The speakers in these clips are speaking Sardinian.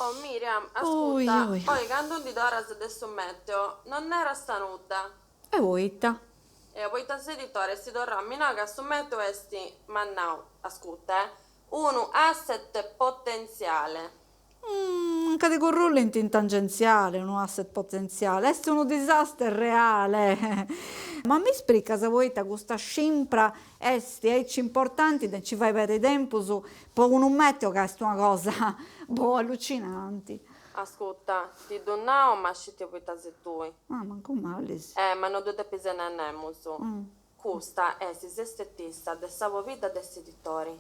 Oh Miriam, Oi, ascurta, oi. oi candu ndi torras de su meteo, non naras nudda. E poita? E poita s'editore est torrau a mi nai ca su meteo est, m'at nau, ascurta eh, unu asset potentziale. Nca ti currullint in tangentziale, unu asset potentziale, est unu disaster reale. Ma mi spricas poita custa scimpra est aici importanti de nci fai perdi tempus po unu meteo ca est una cosa, boh, allucinanti. Ascurta, ti ddu nau ma sceti poita ses tui. Ah, mancu malis. Eh, ma no ddu depis nai a nemus. Custa est s'estetista de sa pobidda de s'editori.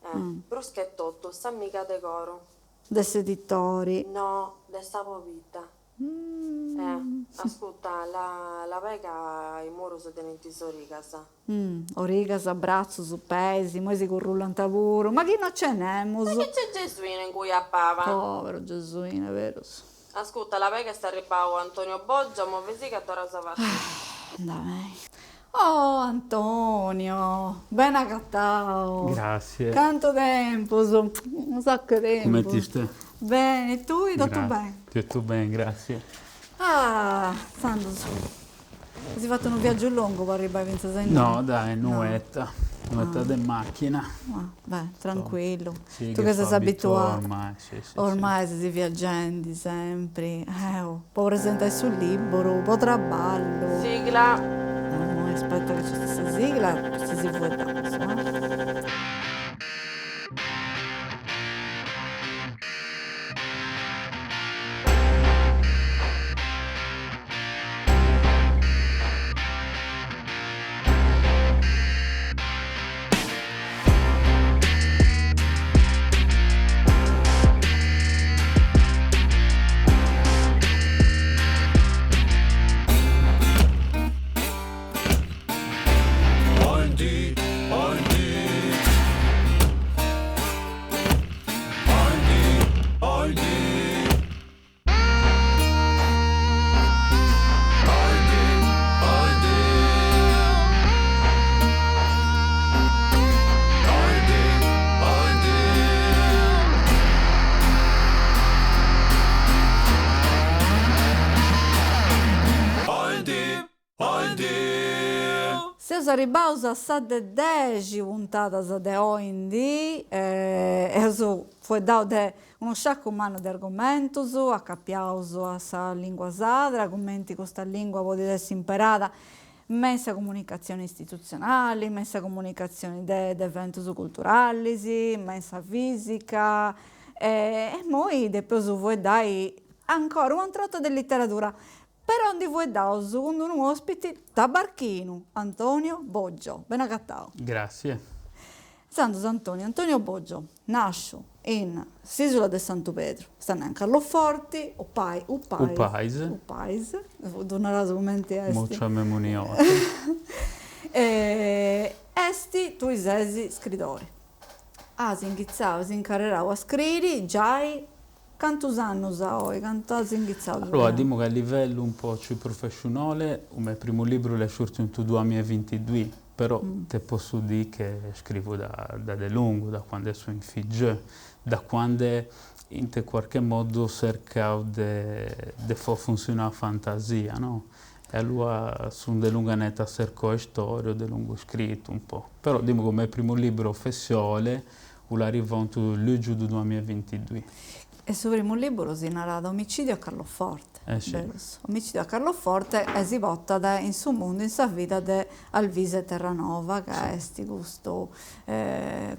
Eh, prus che totu, s'amiga de coru. De s'editori. No, de sa pobidda. Eh, ascurta, la labai ca is murus tenint is origas. Origas, bratzus, peis, imoi si currullant puru. Ma chi no c'est nemus. Ma chi c'est Gesuino ingui a paba. Poveru Gesuino, est berus. Ascurta, labai ca est arribau Antonio Boggio, movesì ca torras avatu. Andamei. Oh Antonio, bene agatau. Grazie. Cantu tempus, unu saccu 'e tempus. Cumenti est? Beni, tui totu beni? Totu beni, grazie. Ah, intzandus, as fatu unu viaggiu longu po arribai fintzas a innoi? No, dai, un'oretta, un'oretta de macchina. Ah, beh, tranquillu. Tu che ses abituau. Ormai, sì, sì. Ormai ses viaggendi sempri. Eh, po presentai su liburu, po traballu. Sigla. Imoi aspetta chi nc'est sa sigla, pustis si fueddaus, eh. Seus arribbaus a sa de dexi puntadas de Oindì e eus fueddau de unu sciacu mannu de argumentus acapiaus a sa lingua sadra, cumenti custa lingua podit essi imperada me in sa comunicatzioni istitutzionali, me in sa comunicatzioni de eventus culturalis, me in sa fisica e immoi depeus fueddai ancora un'atera 'orta de literadura Però ndi fueddaus cun unu ospiti tabarchinu, Antonio Boggio. Bene agatau. Grazie. Intzandus Antonio, Antonio Boggio, nasciu in s'isula de Santu Pedru, est a nai in Carloforti, u pai, u pais, U pais. U pais, ddu naraus cumenti est. Muccia memuniotu. Est, tui ses scridori. As inghitzau, as incarrerau a scriri giai Cantus annus a oi, cantu as inghitzau? Allora, dimu che a livellu un po' ciù professionale, u me primu libru l'est sciurtiu in su duamillaevintidui, però te possu dì che scrivu da da de lungu, da quande so in figeu, da quande in te quarche modo cercau de de fò funzionà a fantasia, no? E allora sun de lungu aneta a cercò e storie, de lungu scritu un po'. Però dimu che u me primu libru ofessiole Ul'arrivò in lugiu du duamillaevintidui. E su primu liburu si narat Omicidio a Carloforte, Eh sì. berus? Omicidio a Carloforte e si portat in su mundu, in sa vida de Alvise Terranova, ca est custu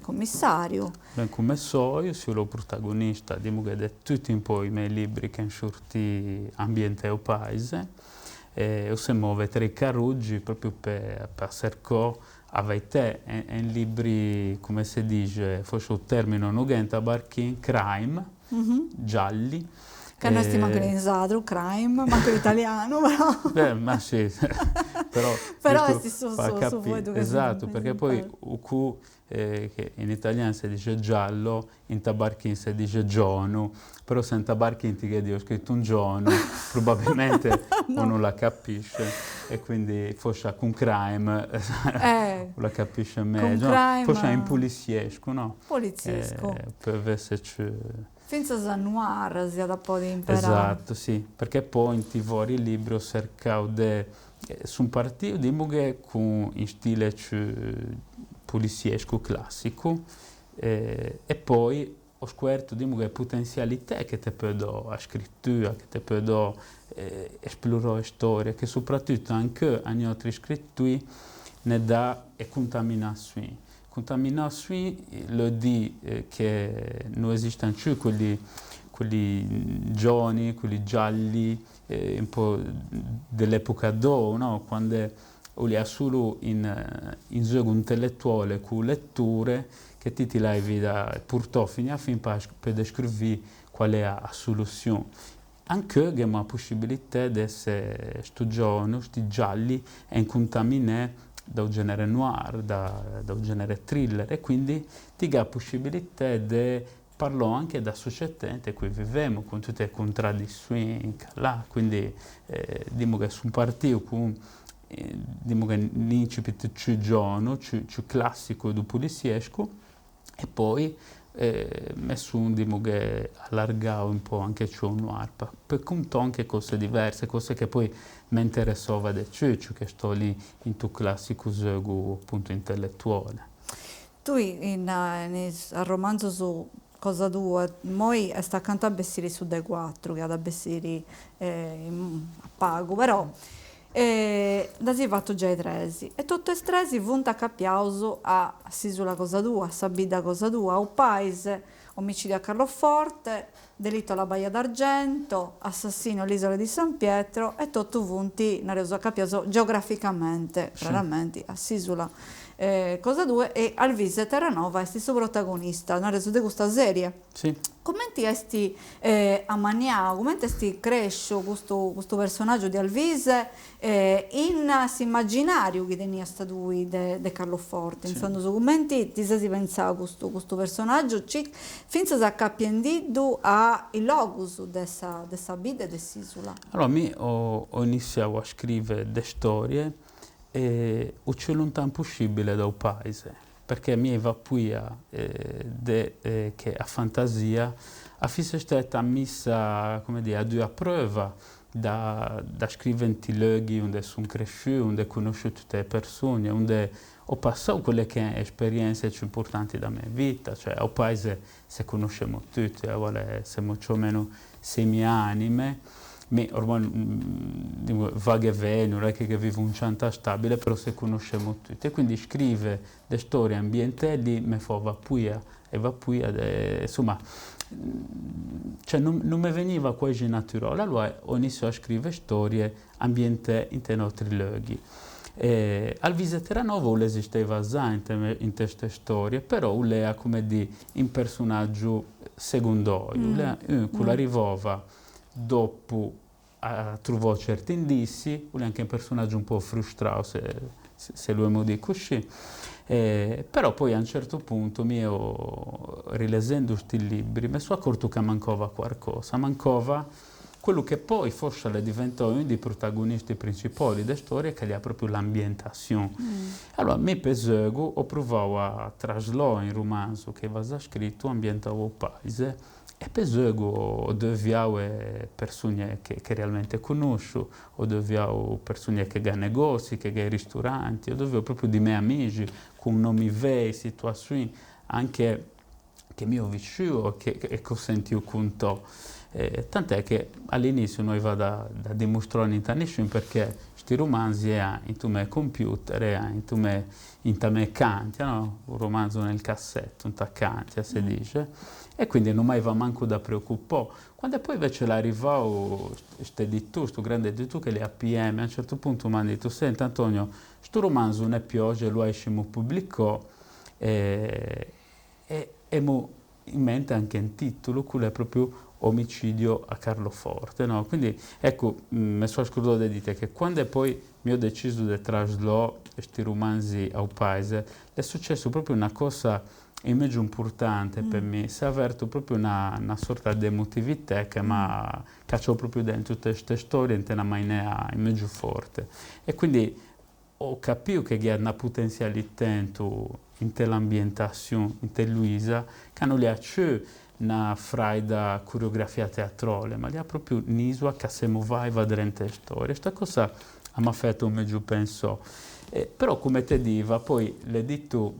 commissariu. Ben come so, io sio lo protagonista, dimu che de tutti un po' i miei libri che sciurti ambiente o paise, e se move tra i carruggi propriu pe pe cercò A veitè, en libri, come se dice, forse u termine no gh'è in tabarchin, crime, gialli. Ca no est mancu in sardu, crime, mancu in italianu, però. Beh, ma sì, però. Però est su su fueddu chi Esatto, perché poi u cu che in italiano si dice giallo, In tabarchin se dice gionu, però se in tabarchin ti chiedi ho scritto un gionu, probabilmente unu la capisce e quindi forse cun crime la capisce meglio, forse in poliziescu no? Poliziescu. Per esserci. Fintzas noir si at a podi imperai. Esatto, sì, perché poi in i vari libri ho cercau de Sun partiu dimu che cun in stile ciù poliziescu classicu e poi ho scuertu dimu che potenzialità che te pö do a scrittura, che te pö do esplorò e storie, che soprattutto anche a niatri scritturi ne dà e contaminazioni. Contaminazioni lö dì che no esistan ciù quelli quelli gioni, quelli gialli, un po' dell'epoca d'oro, no? Quando 'olia sulu in in zeugu intellettuale cu letture che ti ti l'aivi da purtò fin a fin pe descrivì qual è a soluzione. Anche gh'emo a possibilità d'esse stu giorno, sti gialli, en contaminè da 'o genere noir, da da 'o genere thriller e quindi ti gh'è a possibilità de parlò anche da società inte cui vivemo, con tutte le contraddizioni là, quindi dimo che sun partiu cun dimo che l'incipit ciù gionu, ciù ciù classicu du poliziescu e poi me sun dimo che allargau un po' anche ciù 'o noir, pe cuntò anche cose diverse, cose che poi me interessova de ciù, ciù che sto lì into classicu zeugu appunto intellettuale. Tui in is arromanzus cosa tua, immoi est acanta a bessiri su de cuatru chi at a bessiri a pagu, però nd'as fatu giai tres e totu is tres funt acapiaus a s'isula cosa tua, a sa bidda cosa tua, 'O Paise, Omicidio a Carloforte, Delitto alla Baia d'Argento, Assassinio all'isola di San Pietro e totu funt, nareus, acapiaus geograficamente, craramenti, a s'isula cosa tua e Alvise Terranova est su protagonista, nareus, de custa serie. Cumenti est amanniau, cumenti est cresciu custu custu personaggiu de Alvise in s'immaginariu chi teniast tui de Carloforte, intzandus cumenti ti ses pentzau custu custu personaggiu fintzas acapiendiddu a is logus de sa de sa bidda e de s'isula? Allora mi ho ho iniziau a scrive de storie 'o ciù luntan possibile da 'o paise, perché mi eva puia de che a fantasia a fisse steta missa, come dire, a dura preuva da da scrive inti leughi unde sun cresciù, unde cunosciu tutte 'e persone, unde ho passau quelle che en esperienze ciù importanti da me vita, cioè a 'o paise se conoscemo tutti, semo ciù o meno semi anime, mi ormai vaghe e veni, non è che vivo in cianta stabile, però se conoscemo tutti e quindi scrive de storie ambientè lì me fova puia eva puia de insomma cioè nun nun me veniva quasi naturale, allora ho iniziau a scrive storie ambientè inte n'otri leughi. Alvise Terranova ull'esisteva za inte inte ste storie, però ull'ea come dì un personaggiu secondorio, ull'ea un cu l'arrivova dopu a truvò certi indissi, ull'è anche un personaggio un po' frustrau, se se lu 'emo dì cuscì, però poi a un certo punto mi eo rilezendu sti libri me so accortu ca mancova quarcosa, mancova quellu che poi forse l'è diventau un dei protagonisti principali de storie ca l'era propriu l'ambientazione. Allora mi pe zeugu ho pruvau a traslò in romanzu che eva za scrittu ambientau 'o paise E pe zeugu ho deuviau 'e persone che che realmente cunusciu, ho deuviau persone che gh'an negozi, che gh'an ristoranti, ho deuviau propriu di mei amici cun nomi vei, situazioni anche che mi ho visciu o che che ho sentiu cuntò. Tant'è che all'inizio no eva da da dimostrò niente a nisciun perché sti romanzi ean into me computer, ean into me inta me cantia, no, un romanzo nel cassetto, inta cantia se dice, E quindi non m'aiva mancu da preoccupò. Quando poi invece l'arrivau st'editù, stu grande editù che l'è APM, a un certo punto m'han detto, senti Antonio, stu romanzu ne pioge, lu aiscimu pubblicò e e emu in mente anche 'n titulu, quellu è propriu Omicidio a Carloforte, no? Quindi ecco, me so scurdau de dite che quando poi mi ho decisu de traslò sti romanzi a 'o paise, l'è successu propriu 'na cosa Invece importante pe mi, s'è averto proprio una una sorta de emotività che m'ha cacciau proprio dentro tutte ste storie inte una manera meglio forte. E quindi ho capiu che gh'iat una potenzialità into inte l'ambientazione, inte Luisa, ca non l'ia ciù. una fraida coreografia teatrale, ma l'ia propriu un'isua ca se movaiva drente 'e storia. Sta cosa m'at fetu megiu pensò. Però come te diva, poi l'editù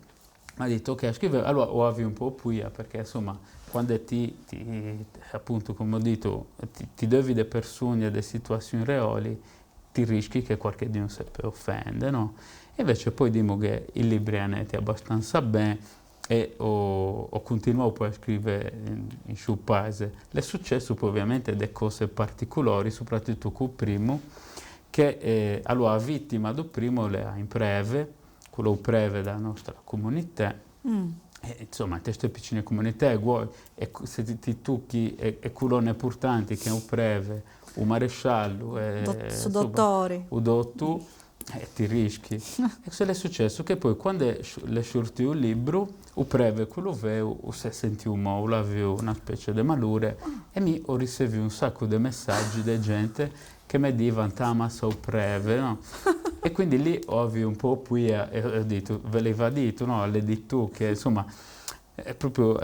m'at dittu, ok, scrive, allora ho aviu un po' puia, perché insomma, quando ti, ti appunto, come ho detto, ti, ti devi de persone e de situazioni reali, ti rischi che qualcheduno se può offende, no? E invece poi dimo che i libri hanno abbastanza bene e ho, ho continuato poi a scrivere in, in su paese. L'è successo poi ovviamente delle cose particolari, soprattutto col primo, che eh, allora la vittima del primo le ha in preve, quello preve della nostra comunità, E, insomma, queste piccine comunità, e se ti, ti tocchi e, e quello importante che è un preve, un maresciallo, e, su dottori. Un dotto, e ti rischi. E cosa è successo? Che poi quando è uscito il libro, il preve quello veo, si è sentito male, aveva una specie di malore, e mi ho ricevuto un sacco di messaggi di gente che mi dicevano t'amassa o preve, no? E quindi lì ho avuto un po' poi e ho detto, ve l'aveva detto, no? L'hai detto che insomma è proprio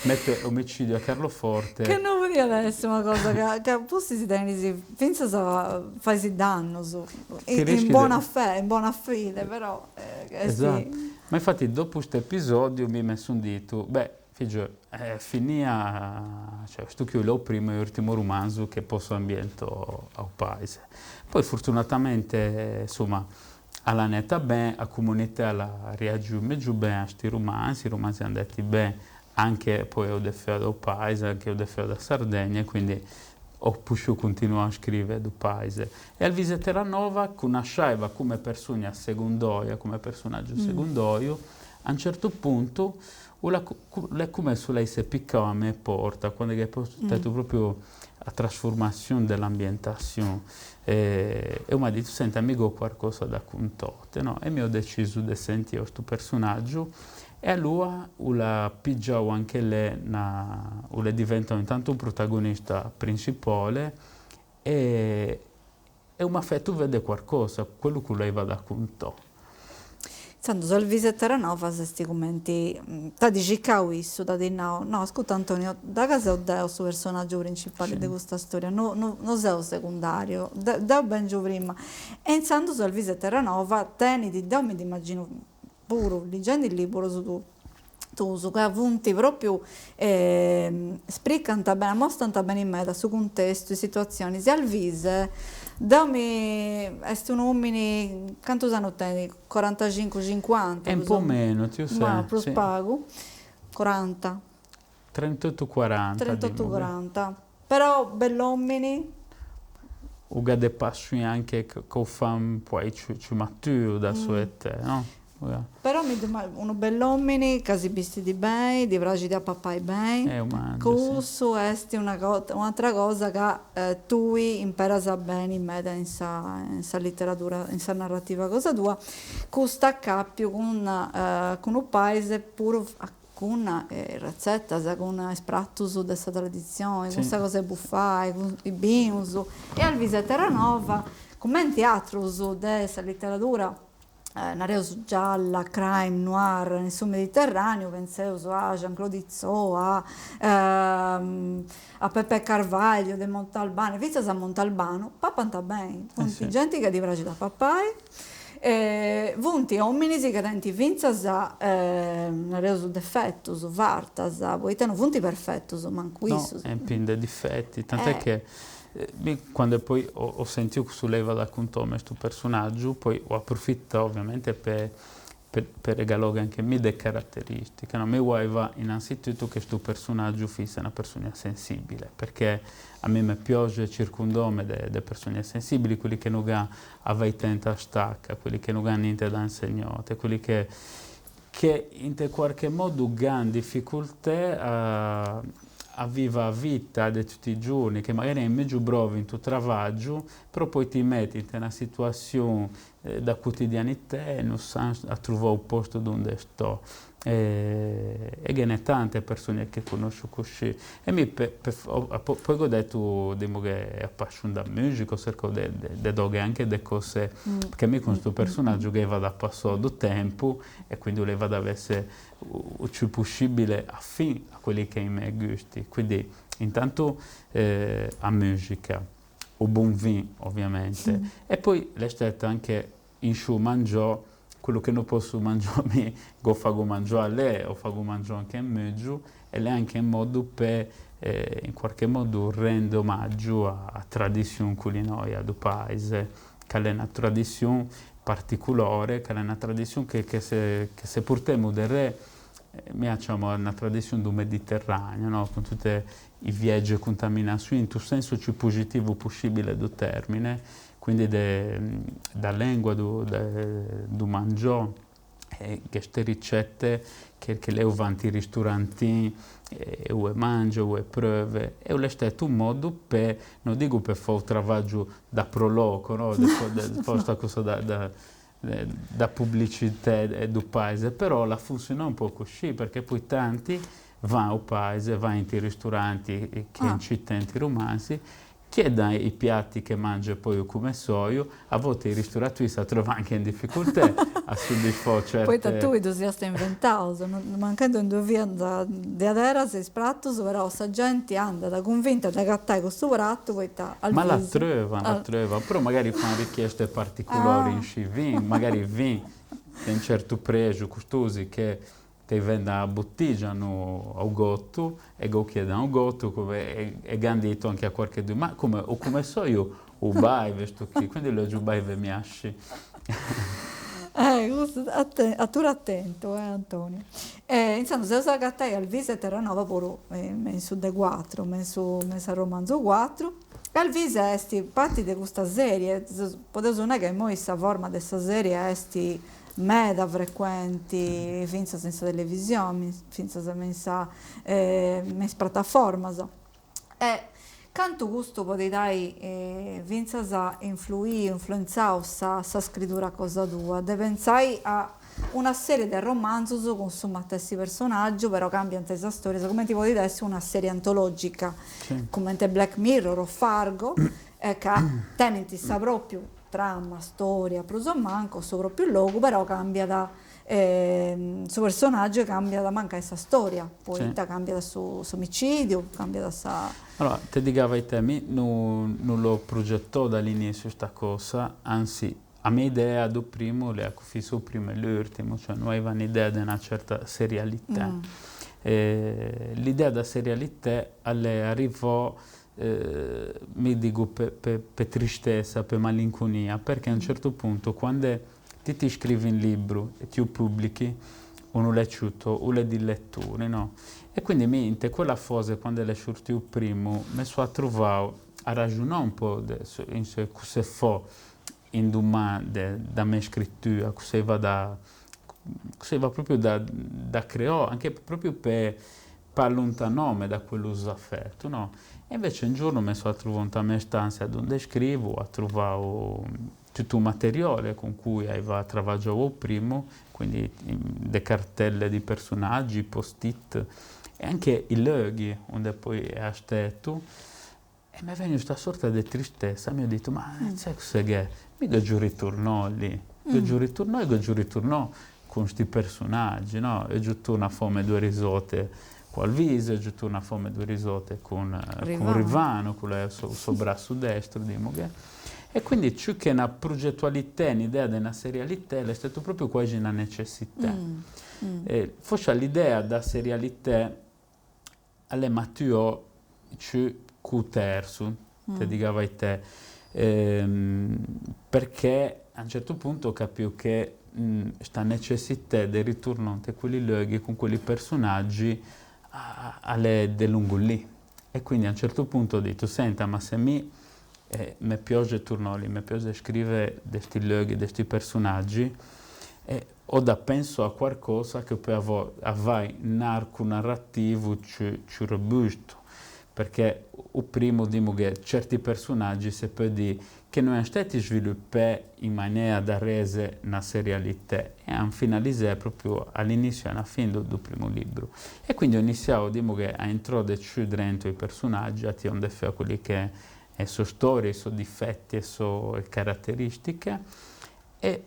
mette omicidio a Carloforte. Che non vuol dire adesso una cosa che, che forse si tiene pensa se fai danno su, in, in buona fe, in buona fede, però eh, esatto. Sì. Ma infatti dopo questo episodio mi sono detto, beh, figlio, eh, finia, cioè, sto qui è il primo e ultimo romanzo che posso ambiento al paese. Poi fortunatamente, insomma, alla netta bene, la comunità la reagì meglio bene a questi romanzi, i romanzi hanno andati bene anche poi ho defeo del paese, anche ho defeo da Sardegna, quindi ho potuto continuare a scrivere del paese. E Alvise Terranova conosceva come persona secondaria, come personaggio secondario, a un certo punto è come se lei si piccava a me porta, quando è stato proprio la trasformazione dell'ambientazione. E, e mi ha detto, senti amico, qualcosa da contare, no? E mi ho deciso di sentire questo personaggio e allora la pigiavo anche lei, na, le diventa intanto un protagonista principale e, e mi ha fatto vedere qualcosa, quello che lei va da contare. Inzandus Alvise Terranova s'est cumenti, t'at circau issu, t'at nau, no ascurta Antonio, da ca seu deu su personaggiu principali de custa storia, no no no seu secundariu, deu bengiu prima. E inzandus Alvise Terranova tenit, deu mi dd'immaginu puru, ligendi is liburus tuus, ca funt propriu, spricant beni, amostant beni meda su cuntestu, is situatzionis, e Alvise deu mi est un'omini, cantus annus tenit, corantacincu, cincuanta? È un po' meno, ti Ma prus pagu, 40. 38-40. 38, 40. Però bell'omini. Uga de passi anche che fa un po' più maturo da sua età, no? Yeah. Però mi domando, unu bell'omini, ca si bistit beni, ddi praxit a papai beni, eh, umanu, cussu sì. est una un'atra cosa ca eh, tui imperas beni meda in sa, in sa literadura, in sa narrativa cosa tua, custu acapiu cun, eh, cun u paese puru cun eh, retzetas, cun is pratus de sa traditzioni, cun sa cosa 'e bufai, cun is binus, e Alvise Terranova, cumenti atrus de sa literadura nareus gialla, crime, noir in su Mediterraneu, pentzeus a Jean Claude Izzo, a a Pepe Carvalho de Montalbano, e fintzas a Montalbano, papant beni, funt genti ca ddi praxit a papai, funt ominis ca tenint fintzas nareus defetus, fartas, poita non funt perfetus mancu issus. No, è pienu de difetti, tant'è che Mi quando poi ho, ho sentito che leva da contome questo personaggio, poi ho approfittato ovviamente per, per, per regalare anche me delle caratteristiche. No? Mi voleva innanzitutto che questo personaggio fosse una persona sensibile, perché a me mi piace circondarmi delle persone sensibili, quelli che non hanno tanta stacca, quelli che non hanno niente da insegnare, quelli che, che in qualche modo hanno difficoltà a a viva vita di tutti i giorni, che magari è meglio bravo in tuo travaglio, però poi ti metti in una situazione da quotidianità, non sanno a trovare un posto dove sto. E ghene tante persone che conosco così. E mi pe, pe, poi ho detto, dimo che è appassionato da musica, cerco de, de, de doghe anche de cose, perché mi con questo personaggio che va da passare do tempo e quindi voleva da essere il più possibile affine a quelli che i miei gusti. Quindi intanto a musica, o buon vino ovviamente, e poi l'estate anche in su mangiò quello che non posso mangiare go fago mangiare a lei o fago mangiare anche in mezzo e lei anche in modo per in qualche modo rende omaggio a tradizione culinaria del paese, che è una tradizione particolare, che è una tradizione che se portiamo del re, mi diciamo, è una tradizione del Mediterraneo, no? Con tutte i viaggi e contaminazioni, in tutto senso più positivo possibile del termine, quindi da lingua, do mangiò, e queste ricette che lei va in ristoranti e o mangia o prove, e è stato un modo per, non dico per fare un travaglio da proloco, no? De fare questa cosa da pubblicità del paese, però la funziona un po' così, perché poi tanti vanno al paese, vanno in ristoranti che in città, in romanzi, chiedono i piatti che mangia poi come soio, a volte i ristoratori si trovano anche in difficoltà a soddisfare certe... Poi tu entusiasta inventato, mancando in due via di adera sei spratto, però sa gente anda da convinta da gattare questo pratto, poi ta al Ma la trova, la trova, però magari fanno richieste particolari in vin, magari vin di un certo pregio costosi che ti vende a bottiglia no, ao gotto e go chiedono ao gotto come, e gandito anche a qualche due, ma come, o come so io o bai vesto qui, quindi lo giù bai mi asci. Attura attento, Antonio. Insomma, se usa gattai al vise Terranova pure in su de 4, in romanzo 4. E al vise esti parti di questa serie, potevo non è che mo questa forma di questa serie esti meda frequenti, finza senza televisione, finza senza piattaforma. E quanto gusto potete dare finza sa influì, influenzare sa, sa scrittura cosa tua? De pensare a una serie di romanzi con insomma stessi personaggi, però cambia la storia, come ti potete essere una serie antologica, sì. Come Black Mirror o Fargo, che tenenti sa proprio trama, storia, prus o manco, su proprio logo, però cambia da su personaggio cambia da manca questa storia, poi sì. Cambia da su, su omicidio, cambia da sa... Allora, te dico ai temi, non lo progettò dall'inizio questa cosa, anzi, a mia idea do primo, le ho fisso primo e l'ultimo, cioè non aveva un'idea di una certa serialità. L'idea da serialità alle arrivò mi dico per pe tristezza, per malinconia, perché a un certo punto quando ti scrivi un libro e ti pubblichi, uno l'è ciuto, uno è di letture, no? E quindi mi, in quella fase, quando l'è uscito il primo, mi sono trovato a ragionare un po' in cosa fa in domanda da mia scrittura, cosa va da, cosa va proprio da creare, anche proprio per allontanarmi da quello affetto, no? E invece un giorno mi sono trovato in mia stanza dove scrivo, ho trovato tutto il materiale con cui aveva lavorato il primo, quindi le cartelle di personaggi, post-it e anche i loghi, onde poi è stato. E mi è venuta questa sorta di tristezza, mi ho detto, ma sai cos'è che è? Mi giù ritornò lì, giù ritornò e giù ritornò con questi personaggi, no? E giù torna a fame due risote con Alvise, giù torna a fame due risote con Rivano, con il suo braccio destro, diciamo che. E quindi ciò che è una progettualità, un'idea di una serialità, è stato proprio quasi una necessità. Forse l'idea da serialità alle matteo ciò cu terzo, te dica vai te, perché a un certo punto capivo che questa necessità di ritornare a quelli luoghi con quei personaggi alle de lungo lì. E quindi a un certo punto ho detto, senta, ma se mi piace tornare lì, mi piace scrivere questi luoghi, questi personaggi, o da penso a qualcosa che poi avrai un arco narrativo più robusto. perché u primu dimu che certi personaggi se pö dì che no an stati sviluppè in maniera da rese 'na serialitè e an finalisè propriu all'inizio e alla fine du du primu libru. E quindi ho iniziau dimu che a intrò de ciù drento i personaggi, a tionde feo quelli che e so storie, i so difetti e so caratteristiche e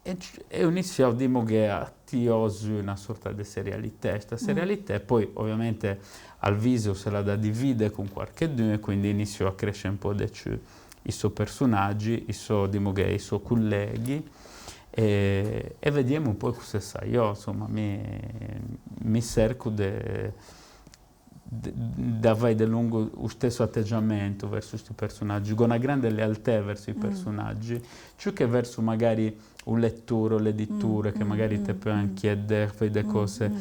E ho iniziau dimu che a tiosu una sorta de serialitè, sta serialitè poi ovviamente Alvisio se l'ha da divide cun quarchedun e quindi iniziò a cresce un po' de ciù i so personaggi, i so dimu che i so culleghi e e vediamo poi cusse sa io, insomma mi mi cercu de de avai de lungu u stessu atteggiamentu versu sti personaggi, con una grande lealtà verso i personaggi, ciù che versu magari u lettore o l'editore che magari te pöan chieder de cose.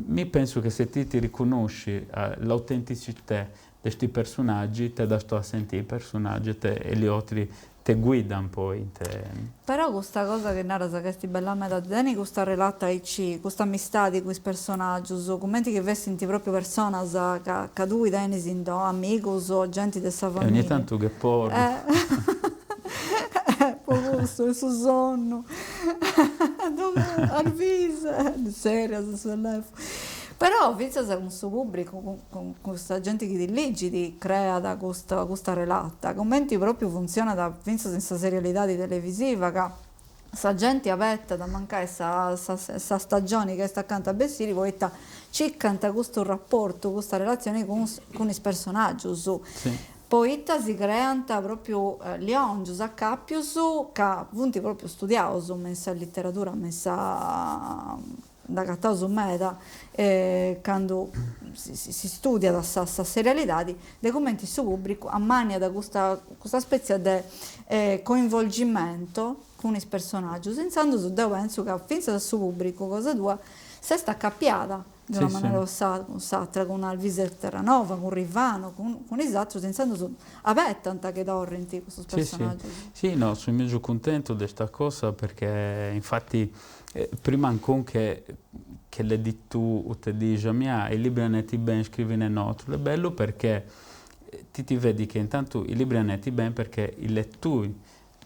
Mi penso che se ti ti riconosci l'autenticità de sti personaggi, te da sto a sentì i personaggi e te e gli altri te guidan poi in te. Però custa cosa chi naras ca est bella meda, tenni custa relata aici, custa amistadi cun is personaggius, cumenti chi fessint propriu personas ca ca tui tenis in domu, amigus o genti de sa E ogni familia. tantu che porru. Po custu, in su sonnu. Alvise, serias su telefunu. Però fintzas cun su pubbricu, cun cun custa genti chi ti ligit creat custa custa relata, cumenti propriu funtzionat fintzas in sa serialidadi televisiva ca sa genti abetat mancai sa sa stagioni chi est acanta a bessiri poita circant custu raportu, custa relatzioni cun cun is personaggius, poita si creant propriu liongius, acapius ca funt propriu studiaus me in sa literadura, me in sa Nd'agataus meda candu si studiat sa serialidadi de cumenti su pubbricu ammaniat custa custa spetzia de coinvolgimento cun is personaggius, intzandus deu pentzu ca fintzas su pubbricu cosa tua s'est acapiada de una manera o s'atra cun Alvise Terranova, cun Rivano, cun is atrus, intzandus abetant chi torrint custus personaggius. Sì, no, sugnu mègiu cuntentu de sta cosa perché infatti Prima ancon che che l'editù u te dixa, mia, i libri aneti ben, scrivine n'otru, l'è bellu perché ti ti vedi che intantu i libri aneti ben perché i letturi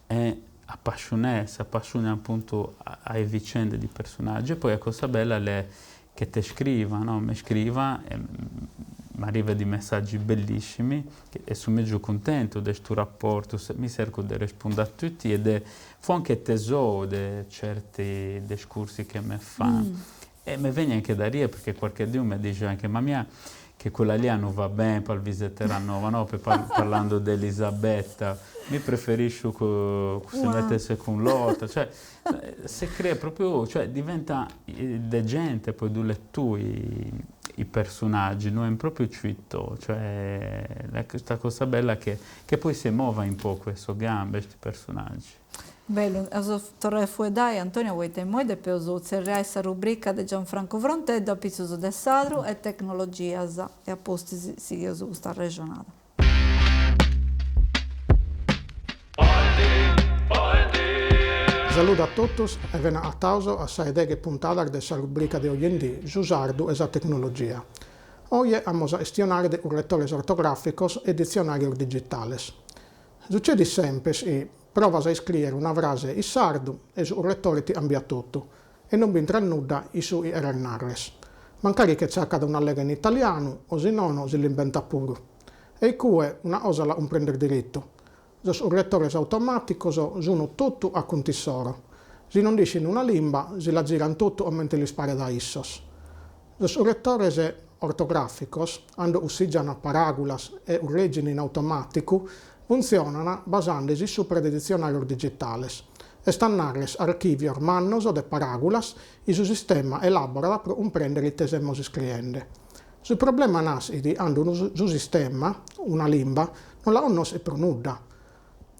è appasciunè, s'appasciuna appuntu a e vicende di personaggi e poi a cosa bella l'è che te scriva, no, me scriva e m'arriva di messaggi bellissimi e su mègiu cuntentu de stu rapportu, mi cercu de respundi a tutti e de fo anche tesoro de certi discursi che me fan. E me veni anche da rie perché quarchedunu me dice anche ma mia che quella lì non va bene per Alvise Terranova, no? Per par parlando de Elisabetta, mi preferiscio che se mettesse con l'altra, cioè se crea proprio, cioè diventa de gente poi du letturi i personaggi, non è proprio ciuitto, cioè questa cosa bella che, che poi si muova un po' questo gambe, questi personaggi. Bellu, eus torrai a fueddai, Antonio, poita immoi depeus tzerriai sa rubrica de Gianfranco Fronteddu apitzus de sadru e tecnologias e a pustis sigheus custa arrexonada. Saludu a totus e bene agataus a sa 'e deghe puntadas de sa rubrica de ojeindì Su sardu e sa tecnologia. Oje amus a chistionare de curretores ortogràficos e ditzionàrios digitales. Sucedit semper chi provas a iscrìere una frase in sardu e su curretore ti càmbiat totu e non b'intrat nudda in su chi cheres narrer. Mancari che tzacat un'allega in italianu o si nono si l'imbentat puru. E icue una cosa la cumprendes deretu, sos curretores automàticos sun totu a contu issoro. Si non nd'ischin una limba si la giran totu comente lis paret a issos. Sos curretores ortogràficos, cando cussigian paràgulas e curregin in automàticu, funtzionan basandesi supra de ditzionàrios digitales, est a narrer archìvios mannos de paràgulas chi su sistema elàborat pro cumprèndere ite semus iscriende. Su problema naschit cando unu su sistema, una limba, non la connoschet pro nudda.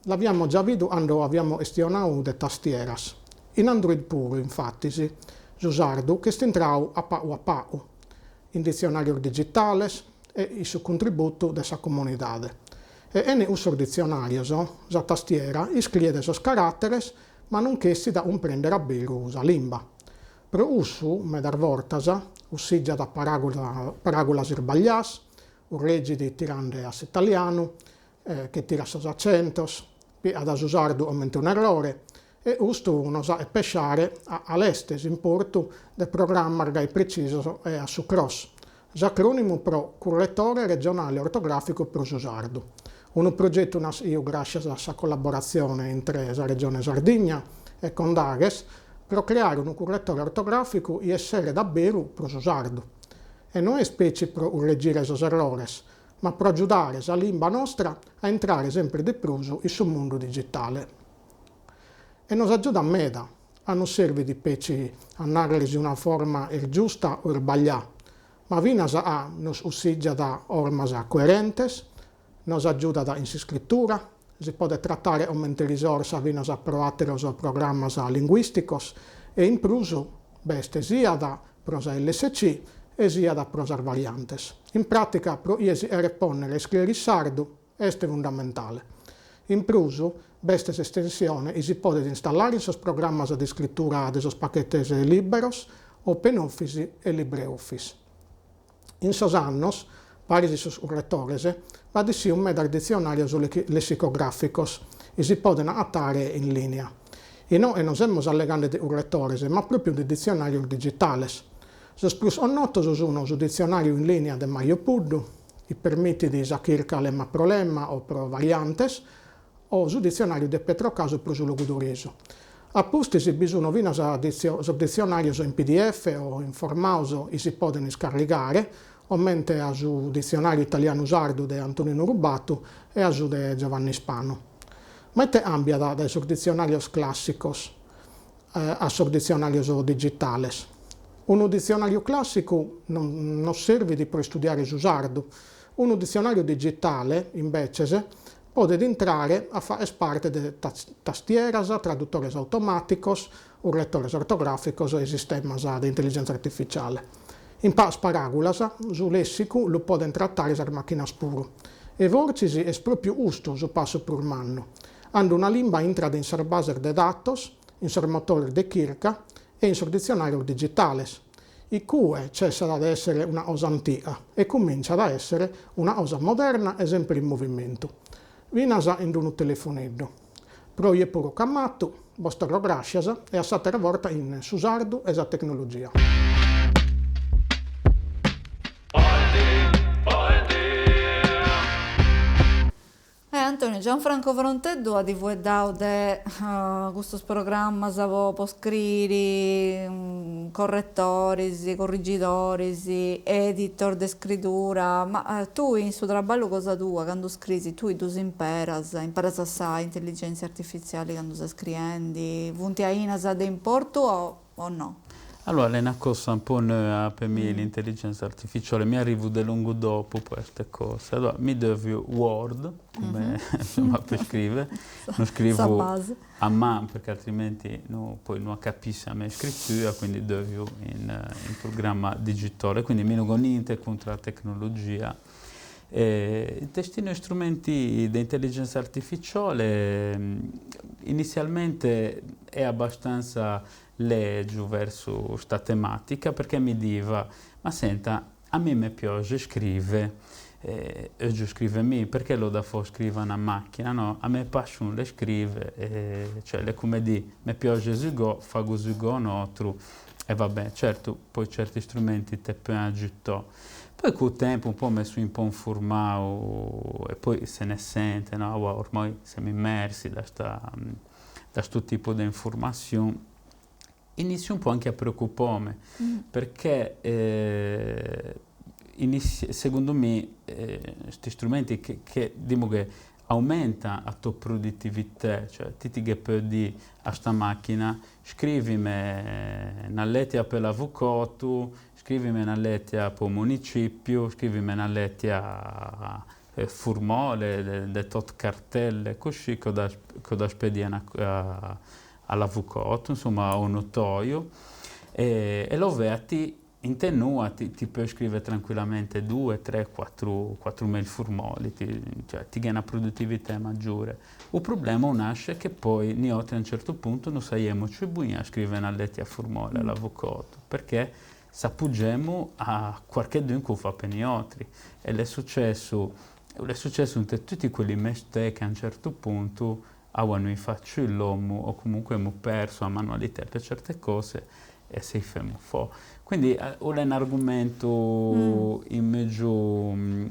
L'aviamo già bidu cando aviamo chistionadu de tastieras. In Android puru, infatis, su sardu ch'est intradu a pagu a pagu, in ditzionàrios digitales e in su cuntributu de sa comunidade. E in cussos ditzionàrios sa tastiera iscriet sos caràteres ma non chessit a cumprèndere a beru sa limba. Pro cussu, medas bortas, cussìgiat paràgulas isbaglias. Curregit tirande a s'italianu, che tirat sos acentos, piat su sardu comente un'errore, e custu nos faghet pesciare a cal'est s'importu de programmas gai precisos e a su CROS, s'acrònimu pro Curretore Regionale Ortogràficu pro su Sardu, unu progetu naschiu gràscias a sa collaboratzione intre sa Regione Sardigna e Condaghes pro creare unu curretore ortogràficu chi esseret a beru pro su sardu. E no est petzi pro curregire sos errores, ma pro agiudare sa limba nostra a intrare semper de prus in su mundu digitale. E nos agiudat meda, a non servit petzi a nàrrere si una forma est giusta o isbaglià, ma finas a nos cussìgiat formas coerentes, nos agiudat in s'iscritura, si podet tratare comente risorsa finas pro àteros programmas linguìsticos e in prus b'est siat pro sa lsc e siat pro sas variantes. In pràtica pro chie si cheret pònnere a iscrìere in sardu est fundamentale. In prus b'est s'estensione chi si podet installare in sos programmas de iscritura de sos pachetes lìberos OpenOffice e LibreOffice. In sos annos, paris sos curretores, b'at essiu medas ditzionàrios lessicogràficos chi si podent agatare in lìnia. Inoghe non semus allegande de curretores, ma pròpiu de ditzionàrios digitales. Sos prus connotos sunt su ditzionàriu in lìnia de Mario Puddu, chi permitit sa chirca lemma pro lemma o pro variantes, o su ditzionàriu de Pietro Casu pro su logudoresu. A pustis bi sunt finas sos ditzionàrios in pdf o in formados chi si podent iscarrigare, comente a su ditzionàriu italianu-sardu de Antoninu Rubattu e a su de Giovanni Spanu. Ma ite càmbiat dae sos ditzionàrios clàssicos a sos ditzionàrios digitales? Unu ditzionàriu clàssicu non nos servit pro istudiare su sardu, unu ditzionàriu digitale, imbetzes, Podet intrare a fagher parte de tastieras, tradutores automàticos, curretores ortogràficos e sistemas de intelligèntzia artificiale. In pagas paràgulas, su lèssicu lu podent tratare sas màchinas puru. E fortzis est pròpiu custu su passu prus mannu, cando una limba intrat in sas bases de datos, in sos motores de chirca e in sos ditzionàrios digitales. Icue cessat de èssere una cosa antiga e cuminciat a èssere una cosa moderna e semper in movimentu. Finas in unu telefoneddu. Pro oje puru c'amatu, bos torro gràscias e a s'àtera borta in Su sardu e sa tecnologia. Eh Antonio, Gianfranco Fronteddu at fueddau de custus programmas po po scriri, corretoris, corrigidoris, editor de scridura, ma tui in su traballu cosa tua candu scrisi tui ddus imperas, imperas sa intelligèntzia artifitziali candu ses scriendi, funt ainas de importu o o no? Allora, è una cosa un po' noa pe mi l'intelligenza artificiale, mi arrivu de longu dopu po queste cose. Allora, mi dovrio Word, come insomma per scrivere, non scrivo a man perché altrimenti no, poi non capisce a me scrittura, quindi dovrio in, in programma digitale, quindi mi non niente contro la tecnologia. E testino strumenti di intelligenza artificiale inizialmente è abbastanza lègiu verso questa tematica perché mi diva, ma senta, a me mi piace scrivere, eh, io scrive mi, perché lo da fo scrive una macchina, no? A me piace le scrive, eh, cioè le come di, mi piace zugo, fago zugo un altro, e vabbè, certo, poi certi strumenti te puoi aiutare. Poi col tempo un po' mi sono un po' informato e poi se ne sente, no? Ormai siamo immersi da questo tipo di informazione. Inizio un po' anche a preoccuparmi, perché eh, secondo me questi strumenti che, diciamo che aumenta la tua produttività, cioè ti ti puoi dire a sta macchina scrivimi una lettera per l'avvocato, scrivimi una lettera per il municipio, scrivimi una lettera eh, formale, de, de tot cartelle, così che da, che da spedire all'avvocato, insomma, a un notaio, e, e lo vedi in tenua ti, ti puoi scrivere tranquillamente due, tre, quattro, quattro mail formali, ti, cioè, ti una produttività maggiore. Il problema nasce che poi noi a un certo punto non sappiamo più a scrivere una lettera formale all'avvocato, perché S'appugemu a quarchedunu chi 'u fa pe niotri e l'è successu l'è successu 'nte tutti quelli mestè che a un certu puntu aua no 'i fa ciù l'omu o comunque emu persu 'a manualità pe certe cose e si femu fo. Quindi 'ul'è n'argumentu in megiu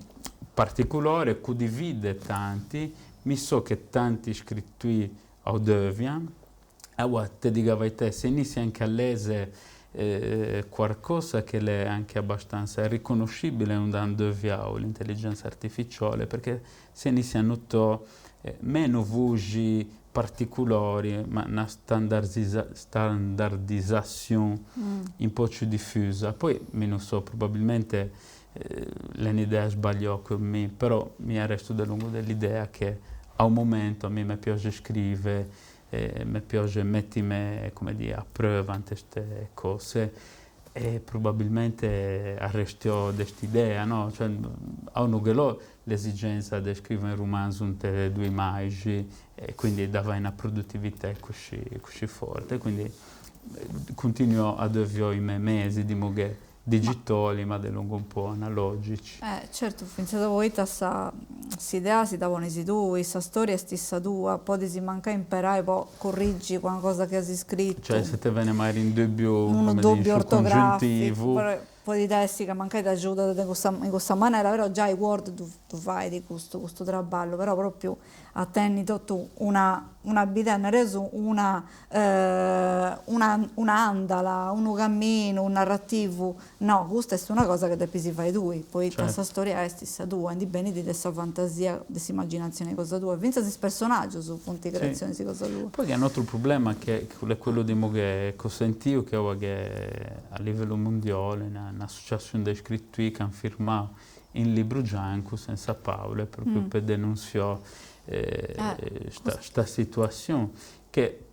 particulare chi divide tanti, mi so che tanti scrittui 'u deuvian, Aua, te dico 'a verità, se inizi anche a leze quarcosa che l'è anche abbastanza riconoscibile unda an deuviau l'intelligenza artificiale, perché se inizi a notò meno vuxi particulari, ma una standardizzazione un po' ciù diffusa. Poi, mi non so, probabilmente l'è un'idea sbagliò con mi, però mi arresto de lungo dell'idea che a un momento a mi me piace scrive, me piace mettime, come dì, a prova 'nte ste cose e probabilmente arrestiò de st'idea, no? Cioè, a unu ghe l'ho l'esigenza de scrive un rumanzu 'nte dui maixi e quindi d'avai una produttività cuscì cuscì forte, quindi continuo a deuviò i me mesi, dimu che digitali ma de lungu un po' analogici. Eh, certu, fintzas poita sa s'idea si dda ponis tui, sa storia est sa tua, podis mancai imperai po currigi una cosa chi as scritu. Cioè se te vene magari un dubbiu, unu come dubbiu in su ortograficu, congiuntivu. podit essi ca mancai t'agiudat de cussa in cussa manera, però giai Word ddu ddu fait custu custu traballu, però propriu a tenni totu una una bidea, nareus una una un'andala, unu caminu narrativu, no, custa est una cosa chi depis fai tui, poita sa storia est sa tua e ndi benit de sa fantasia, de s'imaginatzioni cosa tua, fintzas is personaggius funt creatzionis cosa tua. Poi gh'è un'atru problema che è quellu dimu che ho sentiu che oe gh'è a livellu mundiale un'associazione de scrittui che an firmau un libru giancu senza paule propriu pe denunziò sta sta situazione che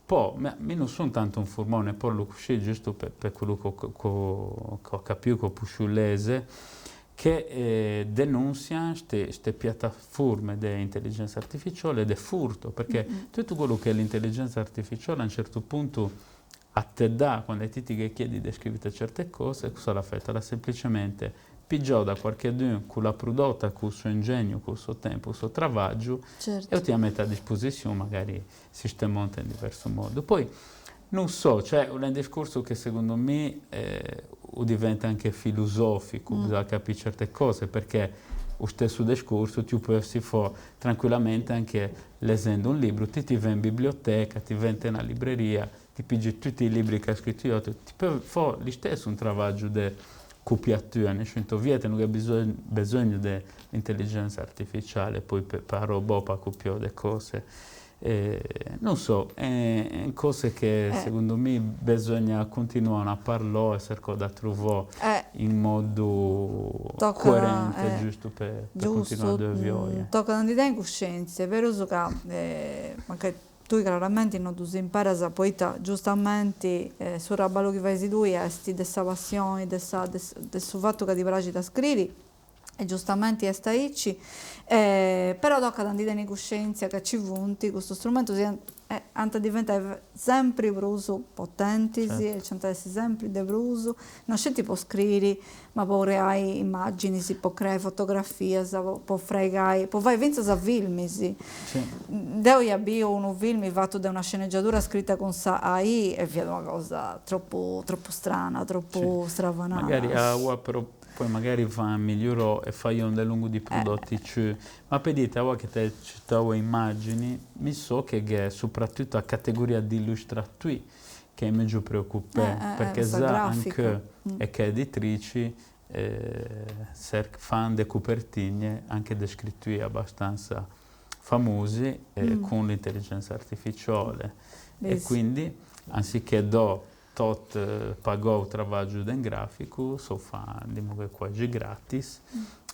poi mi non sono tanto informau, ne parlu cuscì giustu pe pe quellu che ho capiu, che ho pusciu leze, che denunzian ste ste piattaforme de intelligenza artificiale de furto, perché tuttu quellu che è l'intelligenza artificiale a un certu puntu a te dà, quando ti ti ghe chiedi de scrivere certe cose, cosa l'ha fatta? L'ha semplicemente pigiau da quarchedunu cu l'ha prodotta cu su ingegnu, cu su tempu, su travaggiu, Certo. e ti 'a mette a disposizione magari sistemata in diverso modo. Poi non so, cioè è un discorso che secondo me diventa anche filosofico, bisogna capire certe cose, perché lo stesso discorso tu puoi fare tranquillamente anche leggendo un libro, ti ti vai in biblioteca, ti vai in una libreria, ti pigli tutti i libri che ha scritto io, ti puoi fare lo stesso un travaglio di copiatura, nel senso vieta non c'è bisogno, bisogno dell'intelligenza artificiale poi per, per robot per copiare le cose. Non so, è cose che secondo me bisogna continuare a parlare e cercare di trovare in modo Tocca, coerente, giusto per, per giusto, continuare a dovere. Tocca ndi tenni cuscièntzia, è berus ca mancai tui craramente no ddus imparas, poita giustamenti su traballu chi fais tui est de sa passioni, de sa de su fatu ca ti praxit a scriri, e giustamenti est aici, però tocat a ndi tenni cuscièntzia ca ci funt custus strumentus chi ant a diventai sempri prus potentis e ci ant a essi sempri de prus, no sceti po scriri, ma po creai immaginis, po creai fotografias, po fraigai, po fai fintzas filmis. Deu ia biu unu filmi fatu de una sceneggiatura scrita cun sa AI e fiat una cosa tropu tropu strana, tropu stravanada. Magari aua però poi magari va a migliorò e fai un lungo di prodotti ciù. Ma per dire, aua che te citavo immagini, mi so che è soprattutto a categoria di illustratori che è meglio preoccupare, perché sa sa grafica. anche e che editrici fan de copertine anche de scritture abbastanza famosi con l'intelligenza artificiale. E quindi, anziché do tot pagò il travaglio del grafico, so fa diciamo che quasi gratis,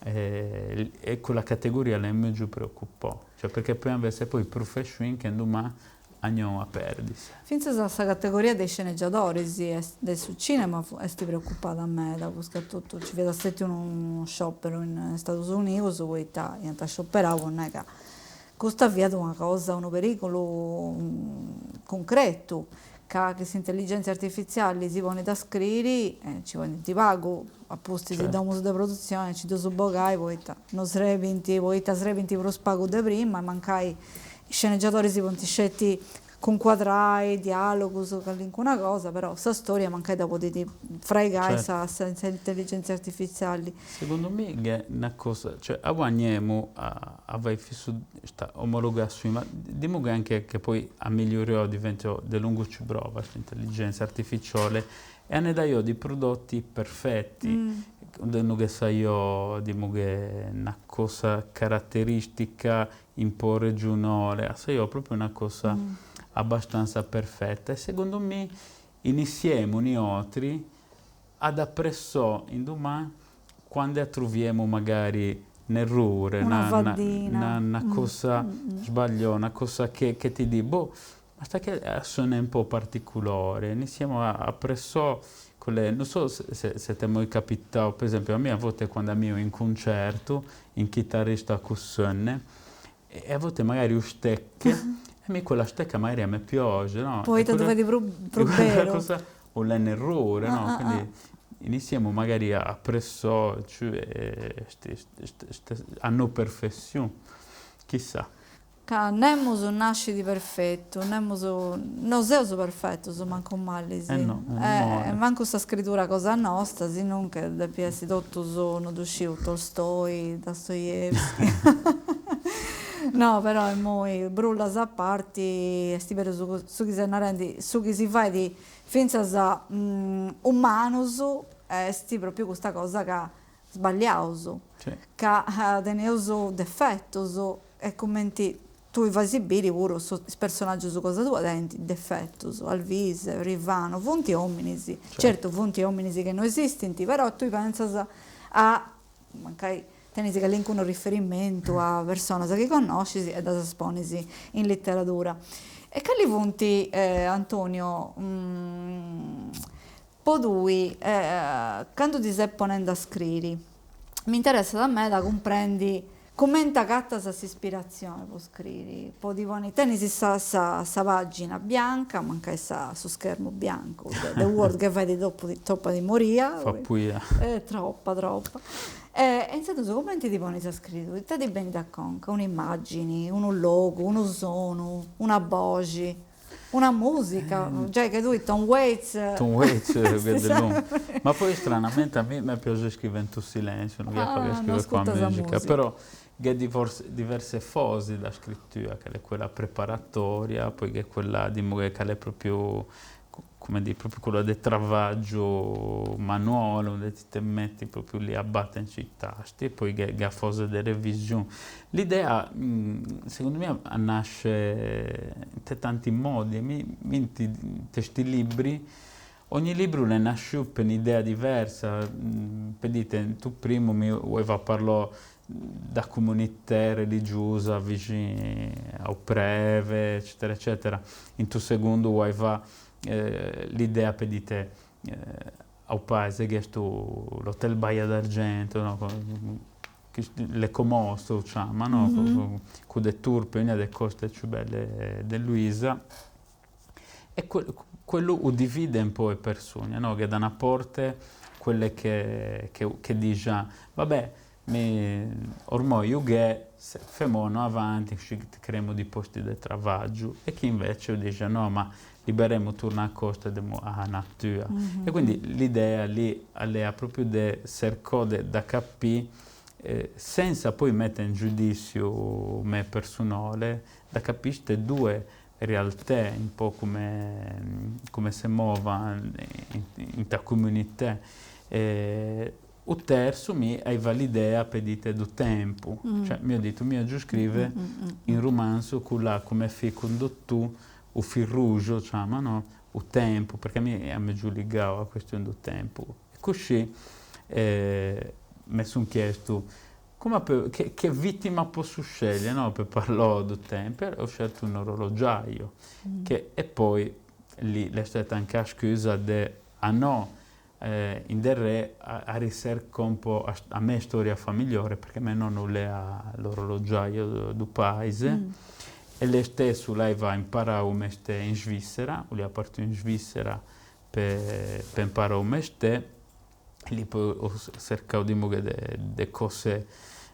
e quella categoria lei meglio preoccupò, cioè perché poi invece poi professioni che domani andiamo a perdere. Fintzas a sa categoria de is sceneggiadoris de su cinema est preocupada meda, prus totu ci fiat stetiu unu sciopero in Stadus Unius poita iant scioperau po nai ca custa fiat una cosa, unu periculu cuncretu. Ca chi s'intelligèntzia artifitziali si ponit a scriri, nci ponint pagu a pustis is domus de produtzioni a nci ddus bogai poita no srebint, poita srebint prus pagu de prima e mancai is scenegiadoris si podint sceti cuncuadrai dialogus o calincuna cosa, però sa storia mancai dda podit fraigai sa s'intelligèntzia artifitziali. Segundu mi gh'est una cosa, cioè aguagnemu a fai fissu sta omologassioni, ma dimu che anche che poi ammiglioriò diventò de lungu ci prova s'intelligenza artificiale e ane daiò di prodotti perfetti, und'e no ghe saio dimu che una cosa caratteristica un po' regionale, a saio propriu una cosa abbastanza perfetta e segundu mi inissiemu niotri ad appressò in domà quande atruviemu magari n'errore, Una faddina. na cosa sbagliò, una cosa che che ti di, boh, ma sta che sona un po' particulare, inissiamo a appressò quelle, non so se se t'est mai capitau, per esempio a mi a volte quando ammio in cuncertu, in chitarrista cu sonne, e a volte magari u stecche, e mi quella stecca magari a me piace, no? Poita ddu fait prus prus Quella beru. cosa o l'è n'errore, no? Quindi inissiamo magari a appressò cioè a no perfessione, chissà. Ca nemus nascit perfetu, nemus, no seus perfetus mancu mallis, Eh no, e mancu sa scritura cosa nosta, si nunca depit essi totus, no ddu sciu, Tolstoi, Dostoevskij. No, però immoi, brullas a parti, est beru su su chi ses narendi, su chi si fait fintzas umanus est propriu custa cosa ca sballiaus, ca teneus defetus e cumenti tui fais biri puru is personaggius cosa tua tenint defetus, Alvise, Rivano, funt ominis, certu funt ominis chi no esistint, però tui pentzas a, mancai tenis calincunu riferimentu a personas chi connoscis e ddas ponis in literadura. E cali funt, Antonio, Po tui, candu ti ses ponendi a scriri, mi interessat meda cumprendi cumenti agatas s'ispiratzioni po scriri, po ti ponni, tenis sa sa sa pagina bianca, mancai sa su schermu biancu de Word che fait tropa timoria. Fa puia. Tropa tropa. E intzandus cumenti ti ponis a scriri, ita ti benit a conca, un'immagini, unu logu, unu sonu, una boxi Una musica, giai che tui Tom Waits. Tom Waits Ma poi stranamente a mi me piace scrivere in silenzio, non mi piace scrivere con la musica, però gh'è diverse fasi da scrittura, che è quella preparatoria, poi gh'è quella diciamo che è proprio come dire, proprio quella de travaggiu manuale, und'e ti te metti proprio lì a batte in i tasti, e poi gh'è a fase de revisione. L'idea, segundu mia, nasce in tanti modi, mi in sti libri, ogni libru l'est nasciu pe un'idea diversa, pe dite, in su primu mi 'oiva parlò da comunità religiosa vicin a u preve, eccetera eccetera, in su segundu 'oiva l'idea pe dite a u paese che est l'hotel Baia d'Argento, no, l'Ecomosto u ciama, no, cu de Turpe, una de coste ciù belle de Luisa, e quellu u divide un po' 'e persone, no, che da una porte quelle che che dixian, va bè, mi ormoi u gh'è, femono avanti, creemo di posti de travaggiu, e chi invece dixiat no, ma liberemu turna a costa a natura. E quindi l'idea lì l'era propriu de cercò de da capì, senza poi mette in giudissiu me personale, da capì ste due realtà, un po' come come se movan in ta comunità. U terzu mi aiva l'idea pe dite du tempu, cioè mi ho detto mi 'ogiu scrive un romanzu cu l'at come fil conduttore u fil rouge, ciama, no, u tempu, perché a mi est megiu ligau a questione du tempu. E cuscì me sun chiestu come che che vittima possu sceglie, no, pe parlò du tempu e ho scelto un orologiaio, che e poi lì l'est stata anche a scusa de a no in derrè a a ricercò un po' a a me storia familiore, perché me nonnu l'era l'orologiaio du paise. E lei stesso l'aiva imparau u mestè in Svizzera, 'olia partiu in Svizzera pe pe imparà u mestè E lì poi ho cercau diciamo che de de cose,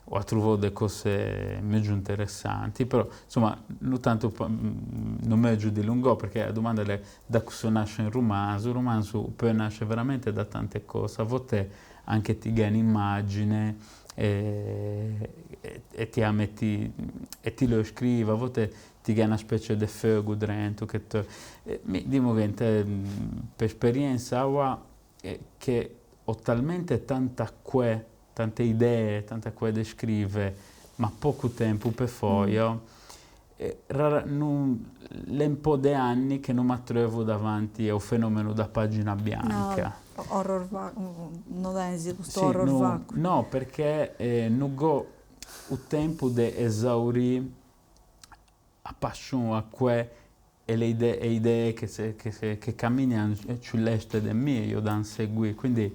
ho atruvau de cose megiu interessanti, però insomma no tantu no m'egiu dilungau perché a domanda l'est da cussu nasce un romanzu, u romanzu poi nasce veramente da tante cose, a volte anche ti ghè un'immagine e e ti a metti e ti lo scrivi, a volte ti ghè una specie de fogu drentu che te, mi diciamo che inte pe esperienza ua che ho talmente tanta que, tante idee, tanta que de scrive, ma pocu tempu pe foio, rara nun l'è un po' de anni che non m'atruevu davanti a u fenomenu da pagina bianca. No, horror vacuum, no tenis custu horror vacuum. No, perché no go u tempu de esaurì a passion, a que e le idee e idee che se che se che camminian ciù leste de mie, io da inseguì, quindi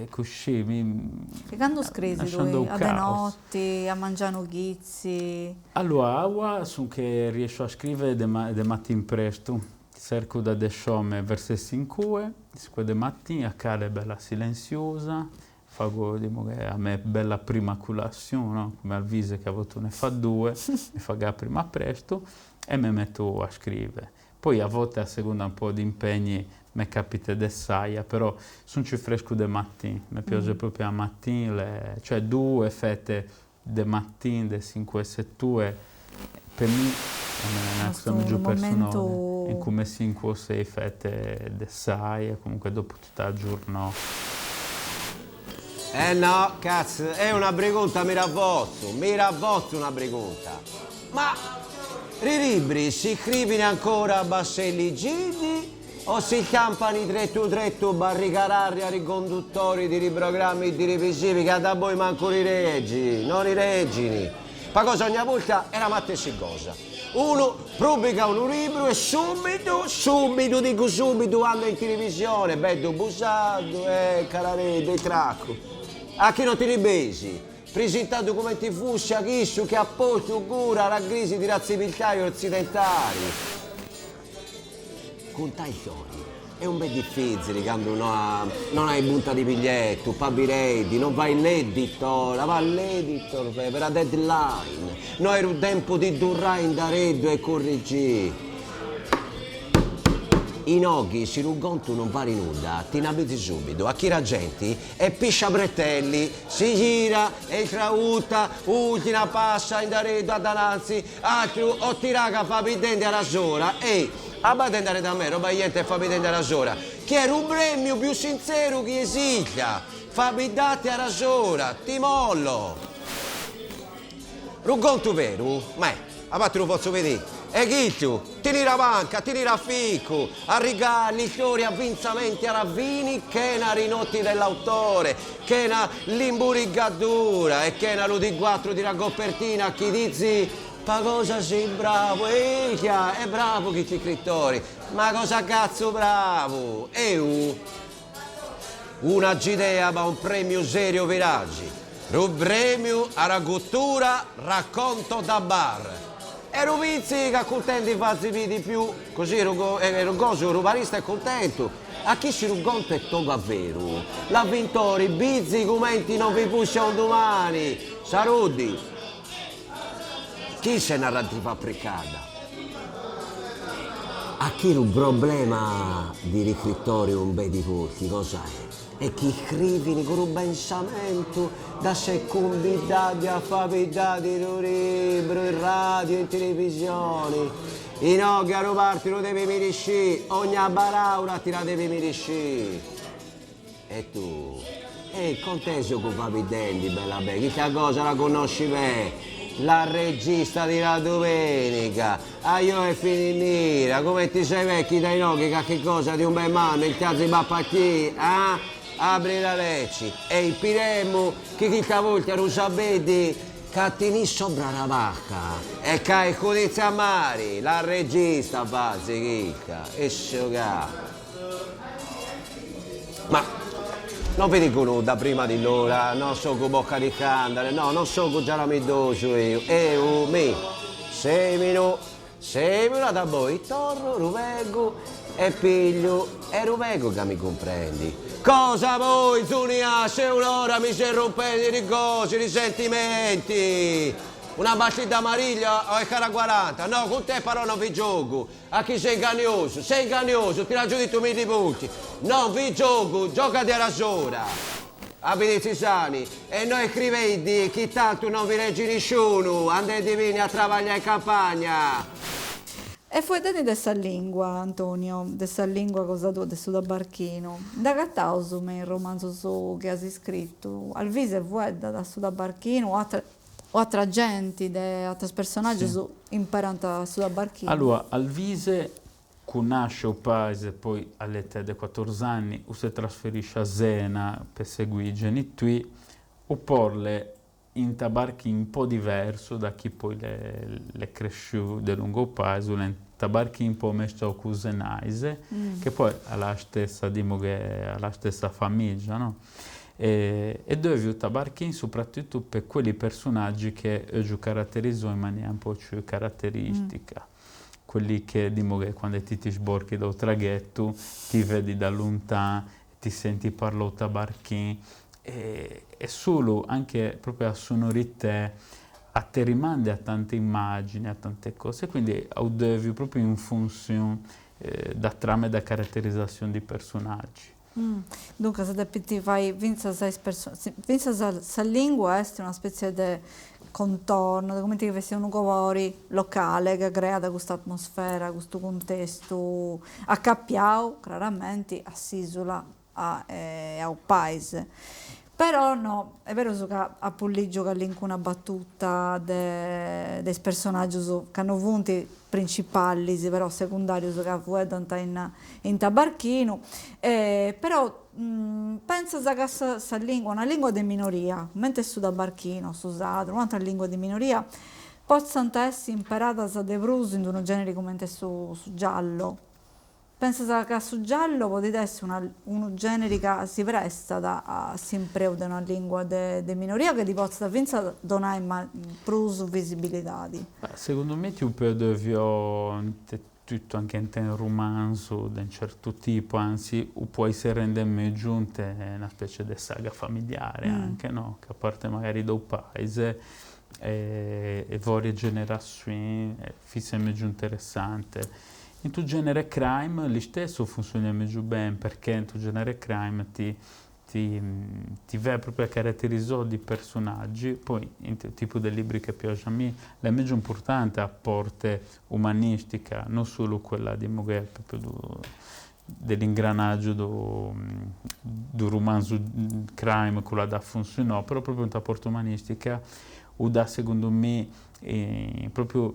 cuscì mi E candu scrisi tui? A de notti, a mangianu chitzi? Allora, aua su che riescio a scrivere de de mattin prestu, cercu de addesciome verso 'e cincue, cincue de mattin, a cara è bella silenziosa, Fago, diciamo che a me bella prima culassione, no? Come Alvise che a volte ne fa due, mi fago a prima presto e me metto a scrivere. Poi a volte a seconda un po' di impegni me capita de saia, però sun ciù frescu de mattin, me piace proprio a mattin, le, cioè due fette de mattin, de cincue settue, pe mi è una cosa meglio personale, in come cinque o sei fette de saia, comunque dopo tutta la giornà. Eh no, cazzo, è una pregunta mi ravvozzo, mi ravvozzo una pregunta. Ma ri libri si scrivini ancora a basselli gidi o si campani drettu drettu barricararri a ri conduttori di ri programmi televisivi ca da poi mancu ri reggi, non ri reggini. Pa cosa ogni volta è la matessi cosa. Unu pubblica unu libru e subitu, subitu, dicu subitu, anda in televisione, beddu busadu, eh, carareddu, e traccu. A chi non ti ribesi? Prisintadu cumenti fussia chissu chi at postu cura a la crisi di la tziviltadi otzidentali. Contai storie è un bel diffizili candu no non hai punta di bigliettu, pa bireidi, non vai l'editor, va l'editor per la deadline, no hai lu tempu di durrai indareddu e currigì. Inoghi si lu contu non vali nudda, ti n'abizi subitu, a chira genti e piscia bretelli, si gira e trauta, ultima passa indareddu a dananzi, atru o tiraga fa bidendi a la sola, e A andare da me, roba niente e fammi andare a sola. Chi era un premio più sincero chi esista. Fammi date a sola, ti mollo. Lu vero? Ma a parte lo posso vedere. E chi tu? Tiri la banca, tiri la fico, a rigali, storia, avvinzamenti a ravvini, che na rinotti dell'autore, che na l'imburigatura e che na lu di quattro di la copertina, chi dizi Ma cosa sei bravo, Eia, è bravo chi ti scrittori, ma cosa cazzo bravo? Eu una gidea ma un premio serio viraggi. Un premio alla cultura racconto da bar. E Rubizzi che contenti fazzi di più, così Rugoso, Rubarista è contento. A chi si rugonto è toga vero. La vintori, bizzi, commenti non vi puscia un domani. Sarudi. Chi se narrativa applicata? A chi un problema di ricrittori un bei di tutti, cosa è? E chi scrivi con un pensamento da se convidati a fare di un libro, in radio, in televisione. In oggi a rubarti lo devi mirisci, ogni baraula ti la devi mirisci. E tu? E con te si occupa i denti, bella bella, chissà cosa la conosci bene. La regista di la domenica, a io e finire, come ti sei vecchi dai no, che che cosa di un bel mano, il cazzo di bappacchi, ah? Apri la lecci, e il piremo, che chi volta non sapete, che sopra la vacca, e che codizia mari, la regista va, chicca, e sciogà. Ma non vi dico nulla prima di l'ora, non so con bocca di candare, no, non so con già la mi doso io, eu mi. Seminu, seminu a daboi torru, ruvegu e pigliu e ruvegu ca mi cumprendi. Cosa boi, Zunia, se un'ora mi ses rumpendi li cosi, li sentimenti! Una bastidda amariglia o è cara 40? No, cun te però non vi giogu, a chi sei inganniosu, sei inganniosu, ti l'agiu dittu milli bolti, non vi giogu, gioga de rasora! Abiditzi sani, e no iscriveidi chi tantu non vi leggi nisciunu, andendivini a trabagliai in campagna! E fueddendi de sa lingua, Antonio, de sa lingua cosa tua, de su tabarchinu, nd'agataus me is romanzus chi as iscritu, Alvise fueddat su tabarchinu o atra o atra genti de atrus personaggius imperant su tabarchinu. Allora, Alvise Cu nasce 'o paese e poi all'età de quattors'anni 'u se trasferisce a Sena pe seguì i genitui, 'u porle in tabarchin un po' diverso da chi poi l'è cresciù de lungo 'o paese, 'un tabarchin un po' mesciau cu 'u senaise, che poi è la stessa, dimo che è la stessa famiggia, no? E e dovio 'u tabarchin soprattutto pe quelli personaggi che eugio caratterizzò in maniera un po' ciù caratteristica. Quelli che, dimo che quando ti ti sborchi da 'o traghetto, ti vedi da luntan, ti senti parlà 'o tabarchin, e e sulu anche proprio 'a sonoritè a te rimande a tante immagini, a tante cose, quindi 'o dovio proprio in funzione da trama e da caratterizzazione di personaggi. Duncas depint fai fintzas is fintzas sa lingua est una spetzie de contorno, de cumenti chi fessit unu colori locale ca creat custa atmosfera, custu cuntestu acapiau craramenti a s'isula e a u paise. Però no, est berus ca apu ligiu calincuna battuta de de is personaggius ca no funt principalis, però segundarius ca fueddant in in tabarchinu, però pentzas ca sa sa lingua, una lingua de minoria, cumenti su tabarchinu, su sardu, un'atera lingua de minoria, potzant essi imperadas de prus in unu generi cumenti su su giallo Pensas ca su giallo podit essi una unu generi ca si prestat a s'impreu de una lingua de de minoria ca ddi potzat fintzas donai prus visibilidadi? Segundu me ti 'u peu dovio 'nte tutto anche 'nte 'n rumanzu de 'n certu tipu, anzi 'u pois rende megiu 'nte 'na specie de saga familiare anche no, che a parte magari do paise e varie generazioni fisse megiu interessante. In su genere crime l'istesso funziona megiu ben, perché in su genere crime ti ti ti ve proprio a caratterizzò di personaggi, poi in su tipu de libri che piace a mi, l'è megiu importante a porte umanistica, non solu quella dimo che proprio du dell'ingranaggio du du rumanzu crime, culla dda funzionò, però proprio in sa porte umanistica 'u dà segundu mi proprio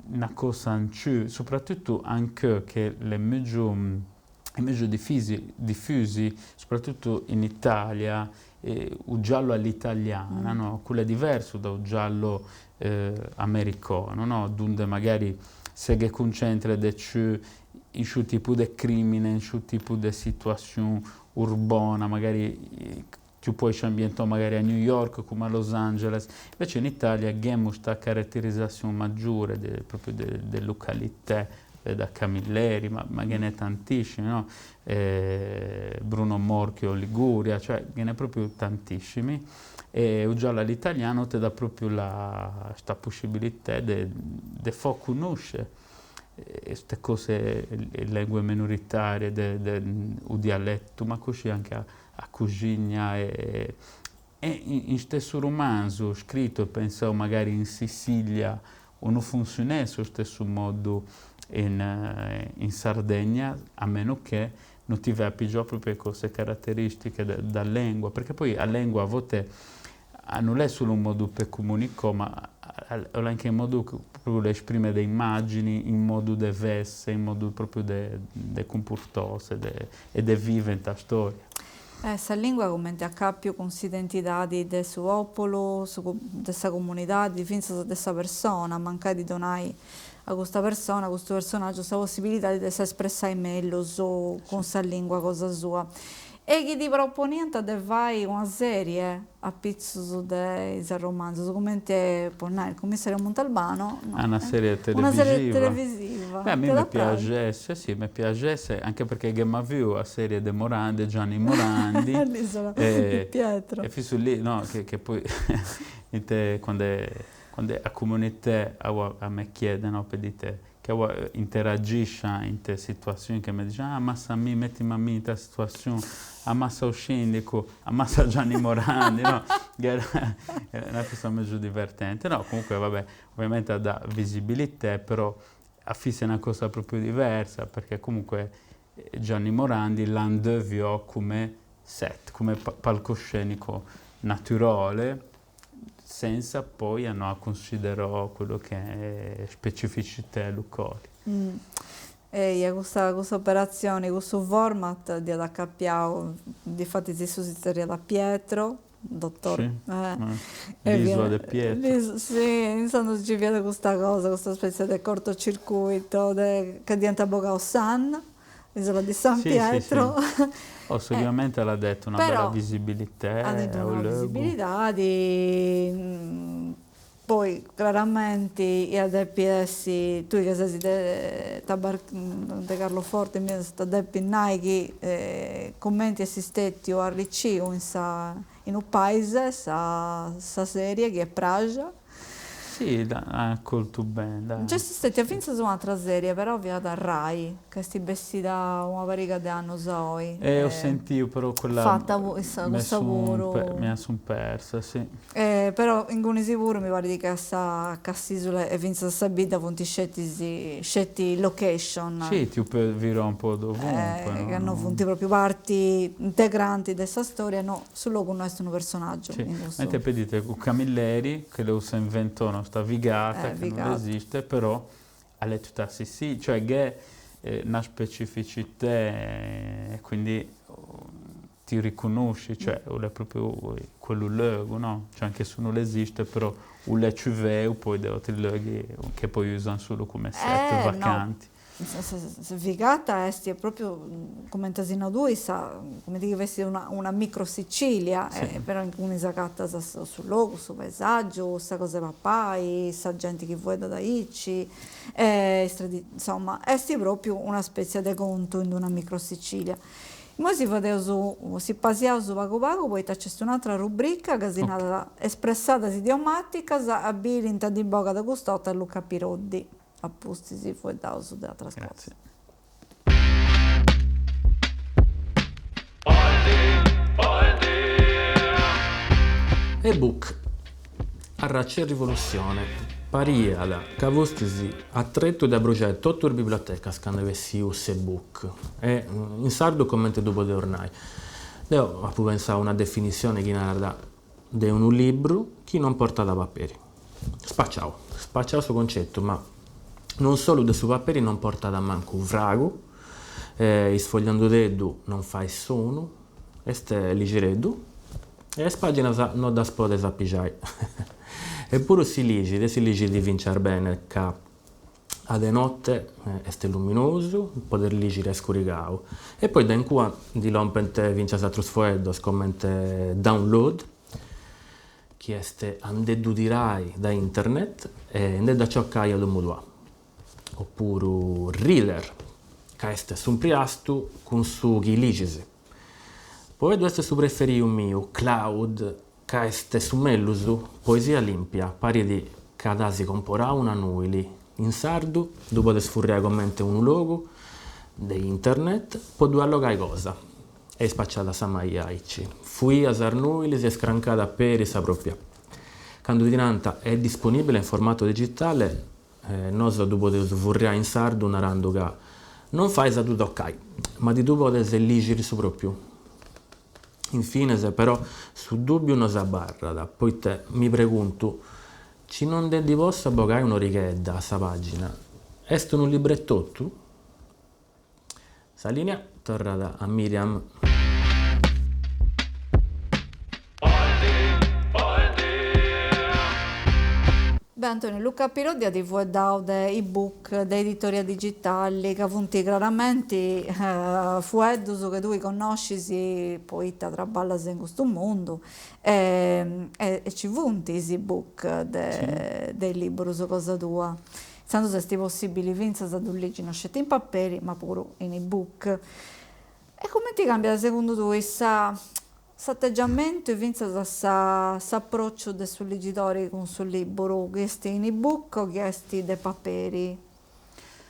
'na cosa in ciù, soprattutto anche che l'è megiu è megiu diffisi diffusi, soprattutto in Italia, 'u giallo all'italiana, no, quello è diverso da 'u giallo americano, no, dunde magari se ghe cuncentra de ciù in su tipu de crimine, in su tipu de situazione urbana, magari Chi poi si ambientò magari a New York come a Los Angeles, invece in Italia ghemmus 'sta caratterizzazione maggiore de proprio de de località, da Camilleri, ma ma ghe n'è tantissimi no, Bruno Morchio Liguria, cioè ghe n'è propriu tantissimi e 'u giallo all'italiano te dà propriu la 'sta possibilità de de fà cunusce 'ste cose, 'e lengue minoritarie de de 'u dialettu, ma così anche a a cuxina e e in stessu romanzu scritu e pensau magari in Sicilia o no funtzionat 'o stessu modu in in Sardegna, a meno che no ti vai a pigià propriu 'e cose caratteristiche de da lengua, perché poi a lengua a volte non è sulu un modu pe comunicò, ma è anche un modu propriu de esprime de immagini, in modu de vesse, in modu propriu de de cumportose de e de vive in ta storia. Sa lingua cumenti acapiu cun s'identidadi de su populu, de sa comunidadi, fintzas de sa persona, mancai de donai a custa persona, a custu personaggiu sa possibilidadi de s'espressai mellus cun sa lingua cosa sua. E chi ti proponiant de fai una serie apitzus de is arromanzus, cumenti po nai il commissario Montalbano, no? Ah, una serie televisiva. Una serie televisiva. Beh, a mì me piaxesse, sì, me piaxesse, anche perché ghemma biu a serie de Morandi, de Gianni Morandi. L'isola di Pietro. E fissu lì, no, che che poi inte quande quande a comunità a me chiede, no, pe dite che interagiscia in te situazioni che me dice ah ammassa a mi, mettimi a mi in ta situazione, ammassa u sindicu, ammassa Gianni Morandi, no? Era una cosa meglio divertente. No, comunque vabbè, ovviamente dà visibilità, però a fisse una cosa proprio diversa, perché comunque Gianni Morandi l'andeviò come set, come palcoscenico naturale, senza poi andò a considerò quello che è specificità locali. Eia, custa custa operatzioni, custu format dd'iat acapiau, difatis issu si zerriat Pietro, dottor Sì, l'isola de Pietro. Sì, intzandus nci fiat custa cosa, custa spètzia de cortocircuito de ca dd'iant bogau San L'isola di San Sì, sì, sì. Pietro. Oh, sicuramente l'at detto una bella Però visibilità at tentu a una u logu. visibilidadi, poi craramenti iat depi essi, tui ca ses de Tabar de Carloforte mi iast a depi nai chi cumenti est stetiu arriciu in sa in u paise sa sa serie chi est praxia. Sì, dd'ant acoltu beni, dai. Nc'est stetia fintzas un'atra serie, però fiat Rai, ca est bessida una pariga de annus a oi. Eh, ho sentiu però quella Fata issa me cussa puru. mi sun persa, sì. Però ingunis puru mi parit ca sa ca s'isula e fintzas sa bidda funt sceti sceti location. Sì, ti puoi virò un po' dovunque, no? Ca no funt propriu parti integranti de sa storia, no, su logu no est unu personaggiu Sì, in cussu. mentre pe dite cu Camilleri, che leu s'est inventò no sta Vigata, che non esiste, però al è tutta a Sicilia, cioè gh'è 'na specificità e quindi ti riconosci, cioè l'è propriu quellu logu, no? Cioè anche se non esiste, però l'è ciù veu poi de atri loghi che poi usan sulu come set vacanti. Sa Vigata est propriu, cumenti as nau tui, sa, cumenti chi fessit una una micro Sicilia, però inguni s'agatat su logu, su paesaggiu, sa cosa 'e papai, sa genti chi fueddat aici, e insoma, est propriu una spetzia de contu in d'una micro Sicilia. Imoi si fadeus, si pasiaus pagu pagu poita nc'est un'atra rubrica ca si narat Espressadas idiomaticas, a biri ita ndi bogat cust'orta Luca Piroddi. A pustis fueddaus de atras cosas. Ebook, arracci 'e rivolussione, pariat ca fustis a tretu de abruxai totu is bibliotecas candu est bessiu s'ebook e in sardu comente ddu podeus nai? Deu apu pensau una definissioni chi narat de unu libru chi non portat paperi. Spaciau, spaciau su concetu, ma non solu de su paperi non portat mancu fragu, isfogliandudeddu non fait sonu, est ligereddu e is paginas no ddas podes apixai. Eppuru si ligit e si ligit fincias bene ca A de note est luminosu, podes lìgiri a iscurigau. E poi dae in cua ndi lompent fintzas atrus foeddos comente download, chi est a nde ddu tirai dae internet e nde dd'aciocai a domu tua. Opuru reader, ca est s'umpriastu cun su chi ligis. Poi ddu est su preferiu miu, cloud, Ca est su mellus, poesia limpia, parit ca t'as comporau una nuili. In sardu ddu podes furriai comente unu logu de internet po ddue allogai cosa. E ispaciada sa maia aici. Fuia sas nuilis e iscrancada peri sa propria. Candu ti nant è disponibile in formato digitale, nosu ddu podeus furriai in sardu narandu ca non fais a ddu tocai, ma ti ddu podes lìgiri su propriu. Infines, però, su dùbbiu nos abarrat, poite mi preguntu, ci non nde ddi posso bogai un'orighedda a sa pàgina, est unu libru etotu? Sa lìnia torrat a Miriam. Beh Antonio, Luca Piroddi at fueddau de ebook, de editoria digitali, ca funt craramenti fueddus ca tui connoscis poita traballas in custu mundu e e ci funt is ebook de de is liburus cosa tua. Intzandus est possibili fintzas a ddus ligi no sceti in paperi ma puru in ebook. E cumenti cambiat segundu tui sa S'ategiamentu e fintzas sa s'apròciu de su ligidori cun su lìburu, chi est in ebook o chi est de paperi.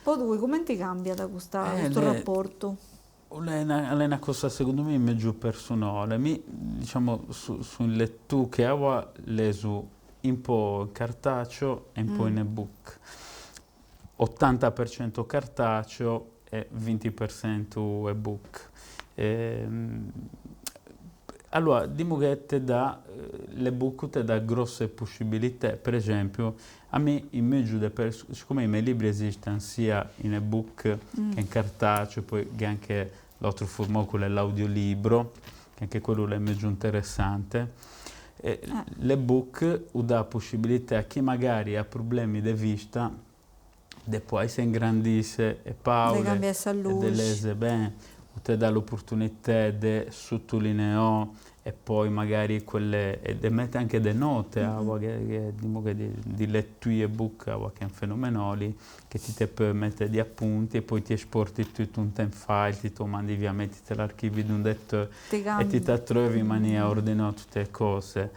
Po tui cumenti càmbiat custa custu raportu? È una cosa segundu me mègius personale, mi diciamo su su letu che apo lesu un po' in cartaceo e un po' in ebook, 80% cartaceo e 20% ebook. Allora, diciamo che te dà, l'ebook te dà grosse possibilità, per esempio, a me in mezzo de siccome i miei libri esistono sia in ebook che in cartaceo, poi che anche l'altro formato, quello è l'audiolibro, che anche quello è mezzo interessante, l'ebook dà possibilità a chi magari ha problemi di vista de poi se ingrandisse e paule e de leze bene, o te dà l'opportunità de sottolineare e poi magari quelle, e de mette anche de note, mm-hmm. che, che, diciamo che di, di letture ebook che è fenomenali, che ti te puoi mettere di appunti e poi ti esporti tutto un temp file, ti mandi via, metti l'archivio di un detto e ti trovi in maniera ordinata tutte le cose.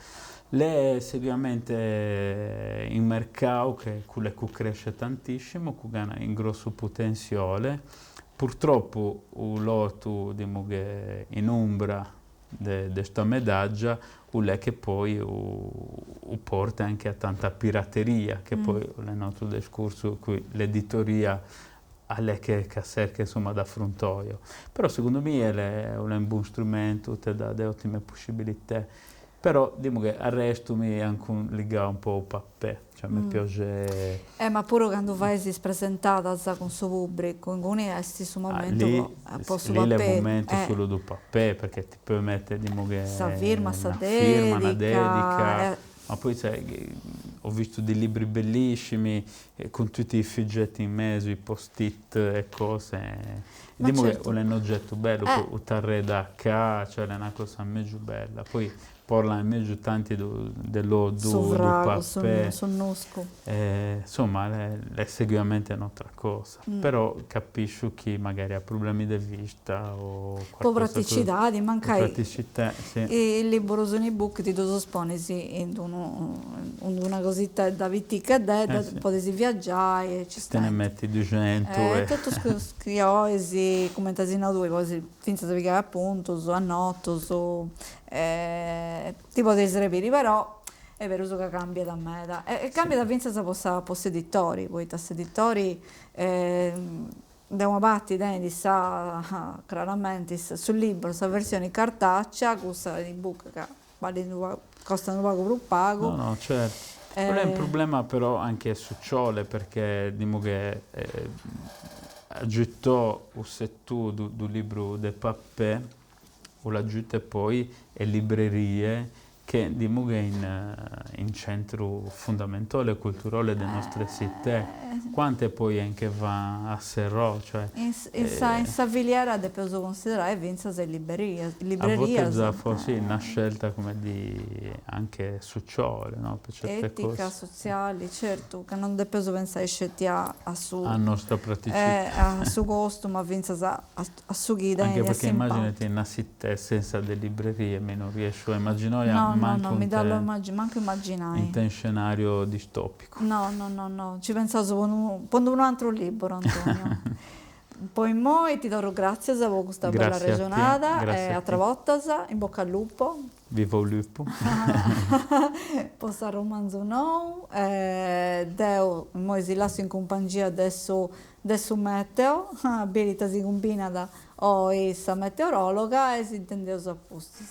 L'è sicuramente un mercato che, che cresce tantissimo, che ha un grosso potenziale. Purtroppo il lotto diciamo, che in ombra di questa medaglia è che poi o, porta anche a tanta pirateria, che mm. poi è un altro discorso qui l'editoria alle che, che cerca insomma da affrontare. Però secondo me è un buon strumento, ti dà delle ottime possibilità. Però diciamo che al resto mi è anche un legato un po' papè, cioè mm. mi piace... Eh, ma pure quando fai si presentata con su pubblico, in cui esti su momento ah, lì, posso lì è il momento eh. solo do papè, perché ti permette diciamo che... Sa firma, sa dedica... Firma, una dedica... Eh. Ma poi sai, ho visto dei libri bellissimi eh, con tutti i fidget in mezzo, i post-it e cose. Ma diciamo certo. che è un oggetto bello, eh. o da ca, cioè è una cosa meglio bella. Poi parla in mezzo tanti dello do, do sonnusco. Eh, insomma, è sicuramente un'altra cosa. Mm. Però capisco chi magari ha problemi di vista o Po praticità, di manca praticità, sì. Il libro su un ebook ti sosponi in una cosetta da vitica da eh, sì. potessi viaggiare ci Te ne metti 200 eh, e... tutto scriosi come tasino due poi finza di appunto su annoto su eh, ti potessi repiri però è vero che cambia da meda e, e cambia sì. da finza se possa possa editori poi tas editori eh, da una parte di sa chiaramente sul libro sa versione cartacea questa ebook che vale costa un poco più pago no no certo eh, Quello è un problema però anche sociale perché diciamo che eh, aggiuntò il settore del du libro de papè o l'aggiunta poi e librerie che diciamo che in, in centro fondamentale culturale delle nostre città quante poi anche va a Serrò cioè, in, in, eh, sa, in sa filiera devo considerare vinza se libreria libreria a volte già forse una scelta come di anche sociale no? per certe etica cose. sociale certo che non devo pensare scetti a, a su a nostra praticità eh, a su costo ma vinza a, a, a su chi anche perché immaginate una città senza delle librerie me non riesco a immaginare no no no mi dà lo immag- manco immaginare in un scenario distopico no no no no ci pensavo su un, un altro libro Antonio Poi moi ti do grazie per questa bella regionata a e a travolta, in bocca al lupo. Viva il lupo. Posta romanzo nou, eh, deo moi si lasso in compagnia adesso adesso meteo, abilita si combina da oi sa meteorologa e si intende a posto.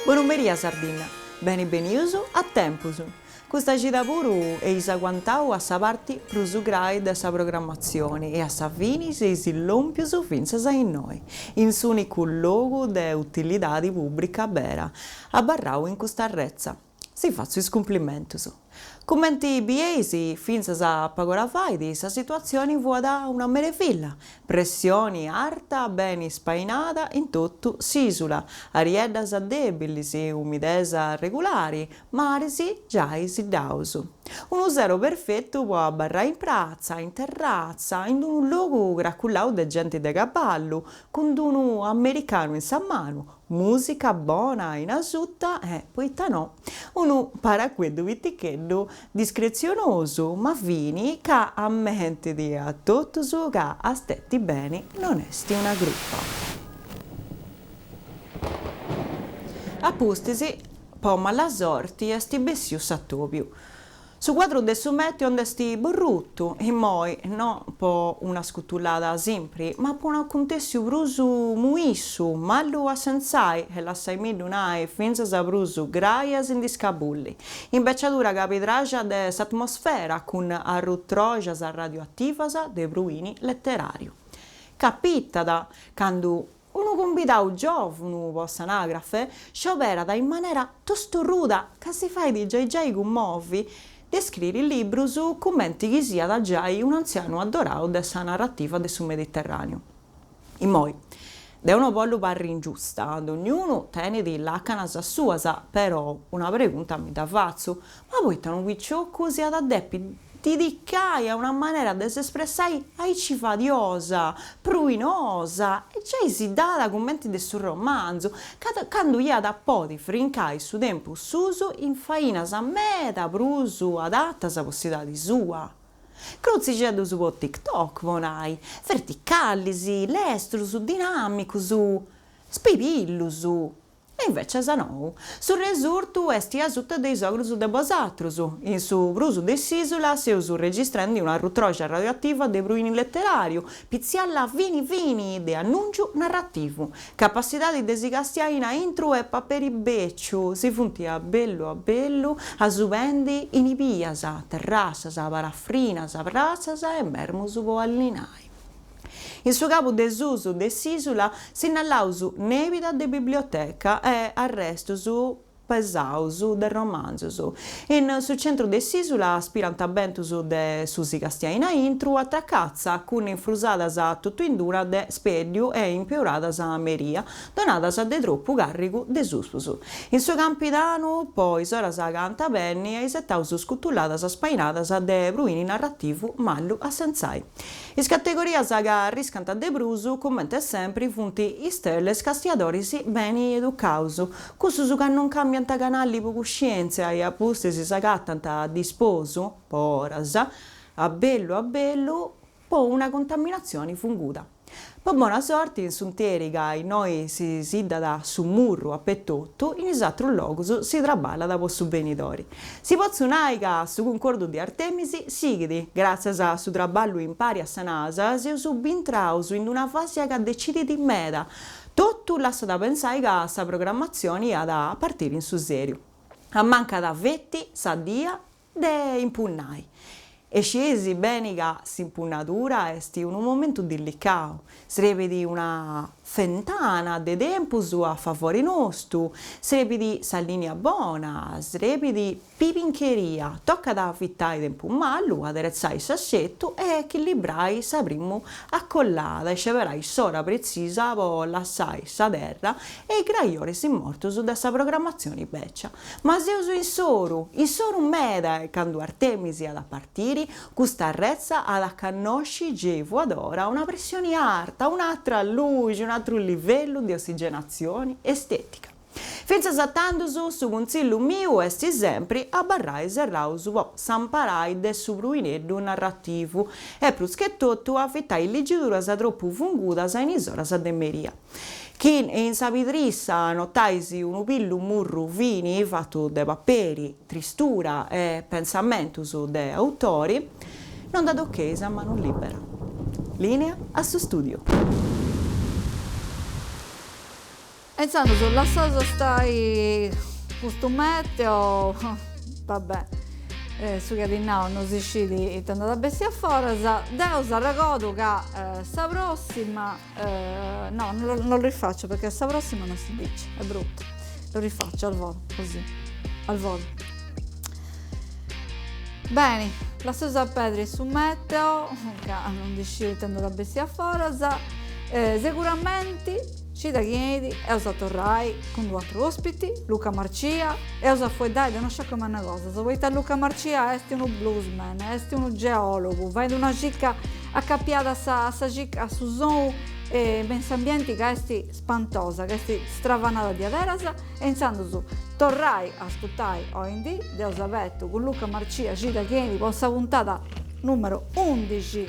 Buonumeria Sardinna, beni beniusu a tempusu. Custa cida puru eis aguantau a sa parti prus grai de sa programmatzioni e a sa fini seis lompius fintzas a innoi, in s'unicu logu de utilidadi pubbrica bera, abarrau in custa arretza. Si fatzu is cumplimentus. Cumenti bieis, fintzas a pag'ora fait, sa situatzioni fuat una merevilla, pressioni arta beni spainada in totu s'isula, arieddas debilis, umidesa regulari, maris giai siddaus. Unu sero perfetu po abarrai in pratza, in terratza, in unu logu cracullau de genti de caballu, cun d'unu americanu in sa manu, Mùsica bona in asuta e, poita no, unu paracueddu piticheddu discretzionosu ma fini ca ammentit a totus ca a stetti beni non est una crupa. A pustis, po mala sorti, est bessiu s'atobiu. Su cuadru de su meteo nd'est borrutu, immoi, no po una scutullada simpri, ma po un'acuntèssiu prus muissu, malu a sentzai, e lassaimiddu nai, fintzas prus grai a si ndi scabulli, imbeciadura cabidraxa de s'atmosfera cun arrutroxas radioativas de pruini leteràriu. Capitat, candu Unu cumbidau giòvunu po s'anagrafe scioberat in manera tostorruda ca si fait giai giai cummovi de scriri librus cumenti chi siat giai un'antzianu addorau de sa narrativa de su Mediterràneu. Immoi, deu no bollu parri ingiusta, dognunu tenit is làcanas suas, però una pregunta mi dda fatzu, Ma poita unu piciocu s'iat a depi didicai a una manera de s'espressai aici fadiosa, pruinosa e giai siddada cumenti de su romanzu, candu iat a podi frincai su tempus susu in fainas meda prus adatas po s'idadi sua? Crutzixeddus po TikTok, po nai, verticalis, lestrus, dinamicus, spipillus. E invecias nou. Su resurtu est asuta de is ogrus de bosatrus. In su prus de s'isula seus registrendi una arrutroxa radioativa de pruini leteràriu, pitzialla fini fini de annùngiu narrativu. Capassidadi de si castiai in aintru e paperi bèciu si funt a bellu a bellu asupendi in bias, terrassas, parafrinas, pratzas e mermus po allinai. In su cabu de susu de s'ìsula sinnalaus nèbida de biblioteca e arrestus pesaus de romanzus. In su centru de s'ìsula aspirant bentus de su si castiai in aintru a tracatza cun infrusadas totu in d'una de spèddiu e impeuradas a meria, donadas de tropu càrrigu de suspus. In su Campidanu, po is oras ca ant a benni, aisetaus scutulladas spainadas de pruini narrativu mallu a sentzai. Is categorias ca arriscant de prus, comente sempri, funt is telescastiadoris beni educaus, cussus ca non cambiant canali po cuscièntzia e a pustis s'agatant a disposu, po oras, a bellu a bellu, po una contaminatzioni funguda. Po bona sorti in s'unteri ca innoi si siddat su murru apetotu, in is atrus logus si traballat po su benidori. Si potzu nai ca su cuncordu di Artemisi sighit, gràtzias a su traballu impari a sa Nasa seus bintraus in una fàsia ca decidit meda, totu lassat pensai ca sa programmatzioni at a partiri in su sèriu. Ammancat feti sa dia de impunnai. E scieis beni ca s'impunnadura est unu momentu dillicau, srebit una fentana de tempus a favori nostu, srebit sa lìnia bona, srebit pibincheria, tocat a afitai tempus malu, aderetzai s'assetu e echilibrai sa primu acollada e sceberai s'ora pretzisa po lassai sa terra e is graioris mortus de sa programmatzioni bècia. Ma seus in s'oru, in s'oru meda e candu Artemisi at a partiri, custa arretza at a cannosci gei fuadora una pressioni arta, un'atra luxi, un'atru livellu de ossigenatzioni estetica. Fintzas a tandus su cuntzillu miu est sempri abarrai serraus po s'amparai de su pruineddu narrativu e prus che totu avitai ligiduras tropu fungudas in is oras de meria. Chi in sa pidrissa notais unu pillu murru fini fatu de paperi, tristura e pensamentus de autori, non dda tocheis a manu libera. Linea a su studiu. E intzandus lassaus stai custu meteo, va bè, su chi at nau no si scit ita nd'at a bessi a foras, deu s'arregodu ca sa prossima No, non lo rifaccio perché sa prossima non si dice, è brutto. Lo rifaccio al volo, così. Al volo. Beni, lasseus a perdi su meteo, ca non ndi sciu ita andat a bessì a foras, seguramenti cida chi 'enit eus a torrai cun d'u atru ospiti, Luca Marcia, eus a fueddai de unu sciacu mannu 'e cosas, poita Luca Marcia est unu bluesman, est unu geologu, fait una circa acapiada a sa a sa circa a su sou me in s'ambienti ca est spantosa, ca est stravanada diaderas E intzandus torrai a ascurtai Oindì, deu s'abetu cun Luca Marcia cida chi 'enit po sa puntada numeru undixi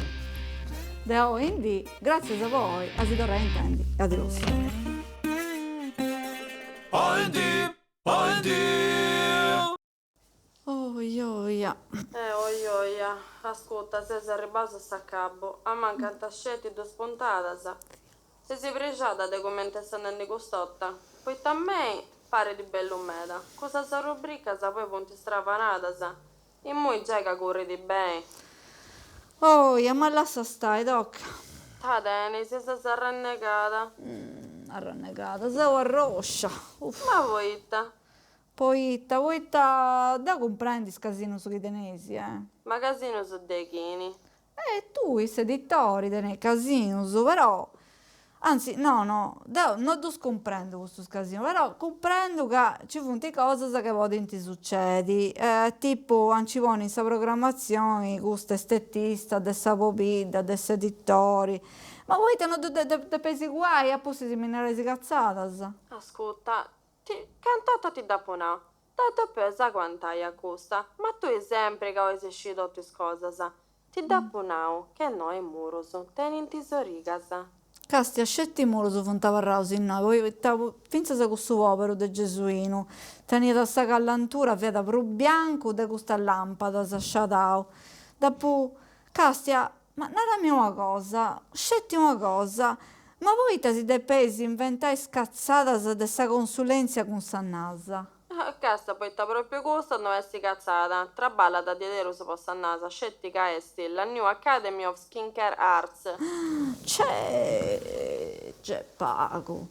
de Oindì, gratzias po oi, a si torrai a intendi e adiosu. Oindì, oindì. Oioia. Eh oioia, ascurta, seus arribbaus a s'acabbu, ammancant sceti duas puntadas. Ses prexada de cumenti est andendi cust'orta? Poita a mei parit bellu meda, custas rubricas poi funt stravanadas, immoi giai ca currit beni. Oia, ma lassa stai, toca. Ta tenis, ses arrennegada. Arrennegada, seu arroscia. Ma poita? Poita, poita deu cumprendu is casinus chi teneis, eh. Ma casinus de chini? Eh, tui, s'editori, teneis casinus, però, anzi, no, no, deu no ddus cumprendu custus casinus, però cumprendu ca nci funt cosas ca podint sucedi, tipu a nci ponni in sa programmatzioni custa estetista de sa pobidda, de s'editori, ma poita no ddu depeis cuai, a pustis mi narais catzadas. Ascurta, Ti, cant'ortas ti dd'apu nau, dda depeus aguantai a custa, ma tui sempri ca 'ois sciri totu is cosas. Ti dd'apu nau che no is murus tenint is origas. Castia, sceti murus funt abarraus innoi, poita fintzas cussu poberu de Gesuinu teniat sa callantura, fiat prus biancu de custas lampadas, sciadau. Dd'apu, castia, Ma narami una cosa, sceti una cosa, ma poita si depeis inventai is catzadas de sa consulèntzia cun sa Nasa? Castia, poita pròpriu custa no est catzada, traballat diaderus po sa Nasa, sceti ca est la New Academy of Skincare Arts. Cè, c'est pagu.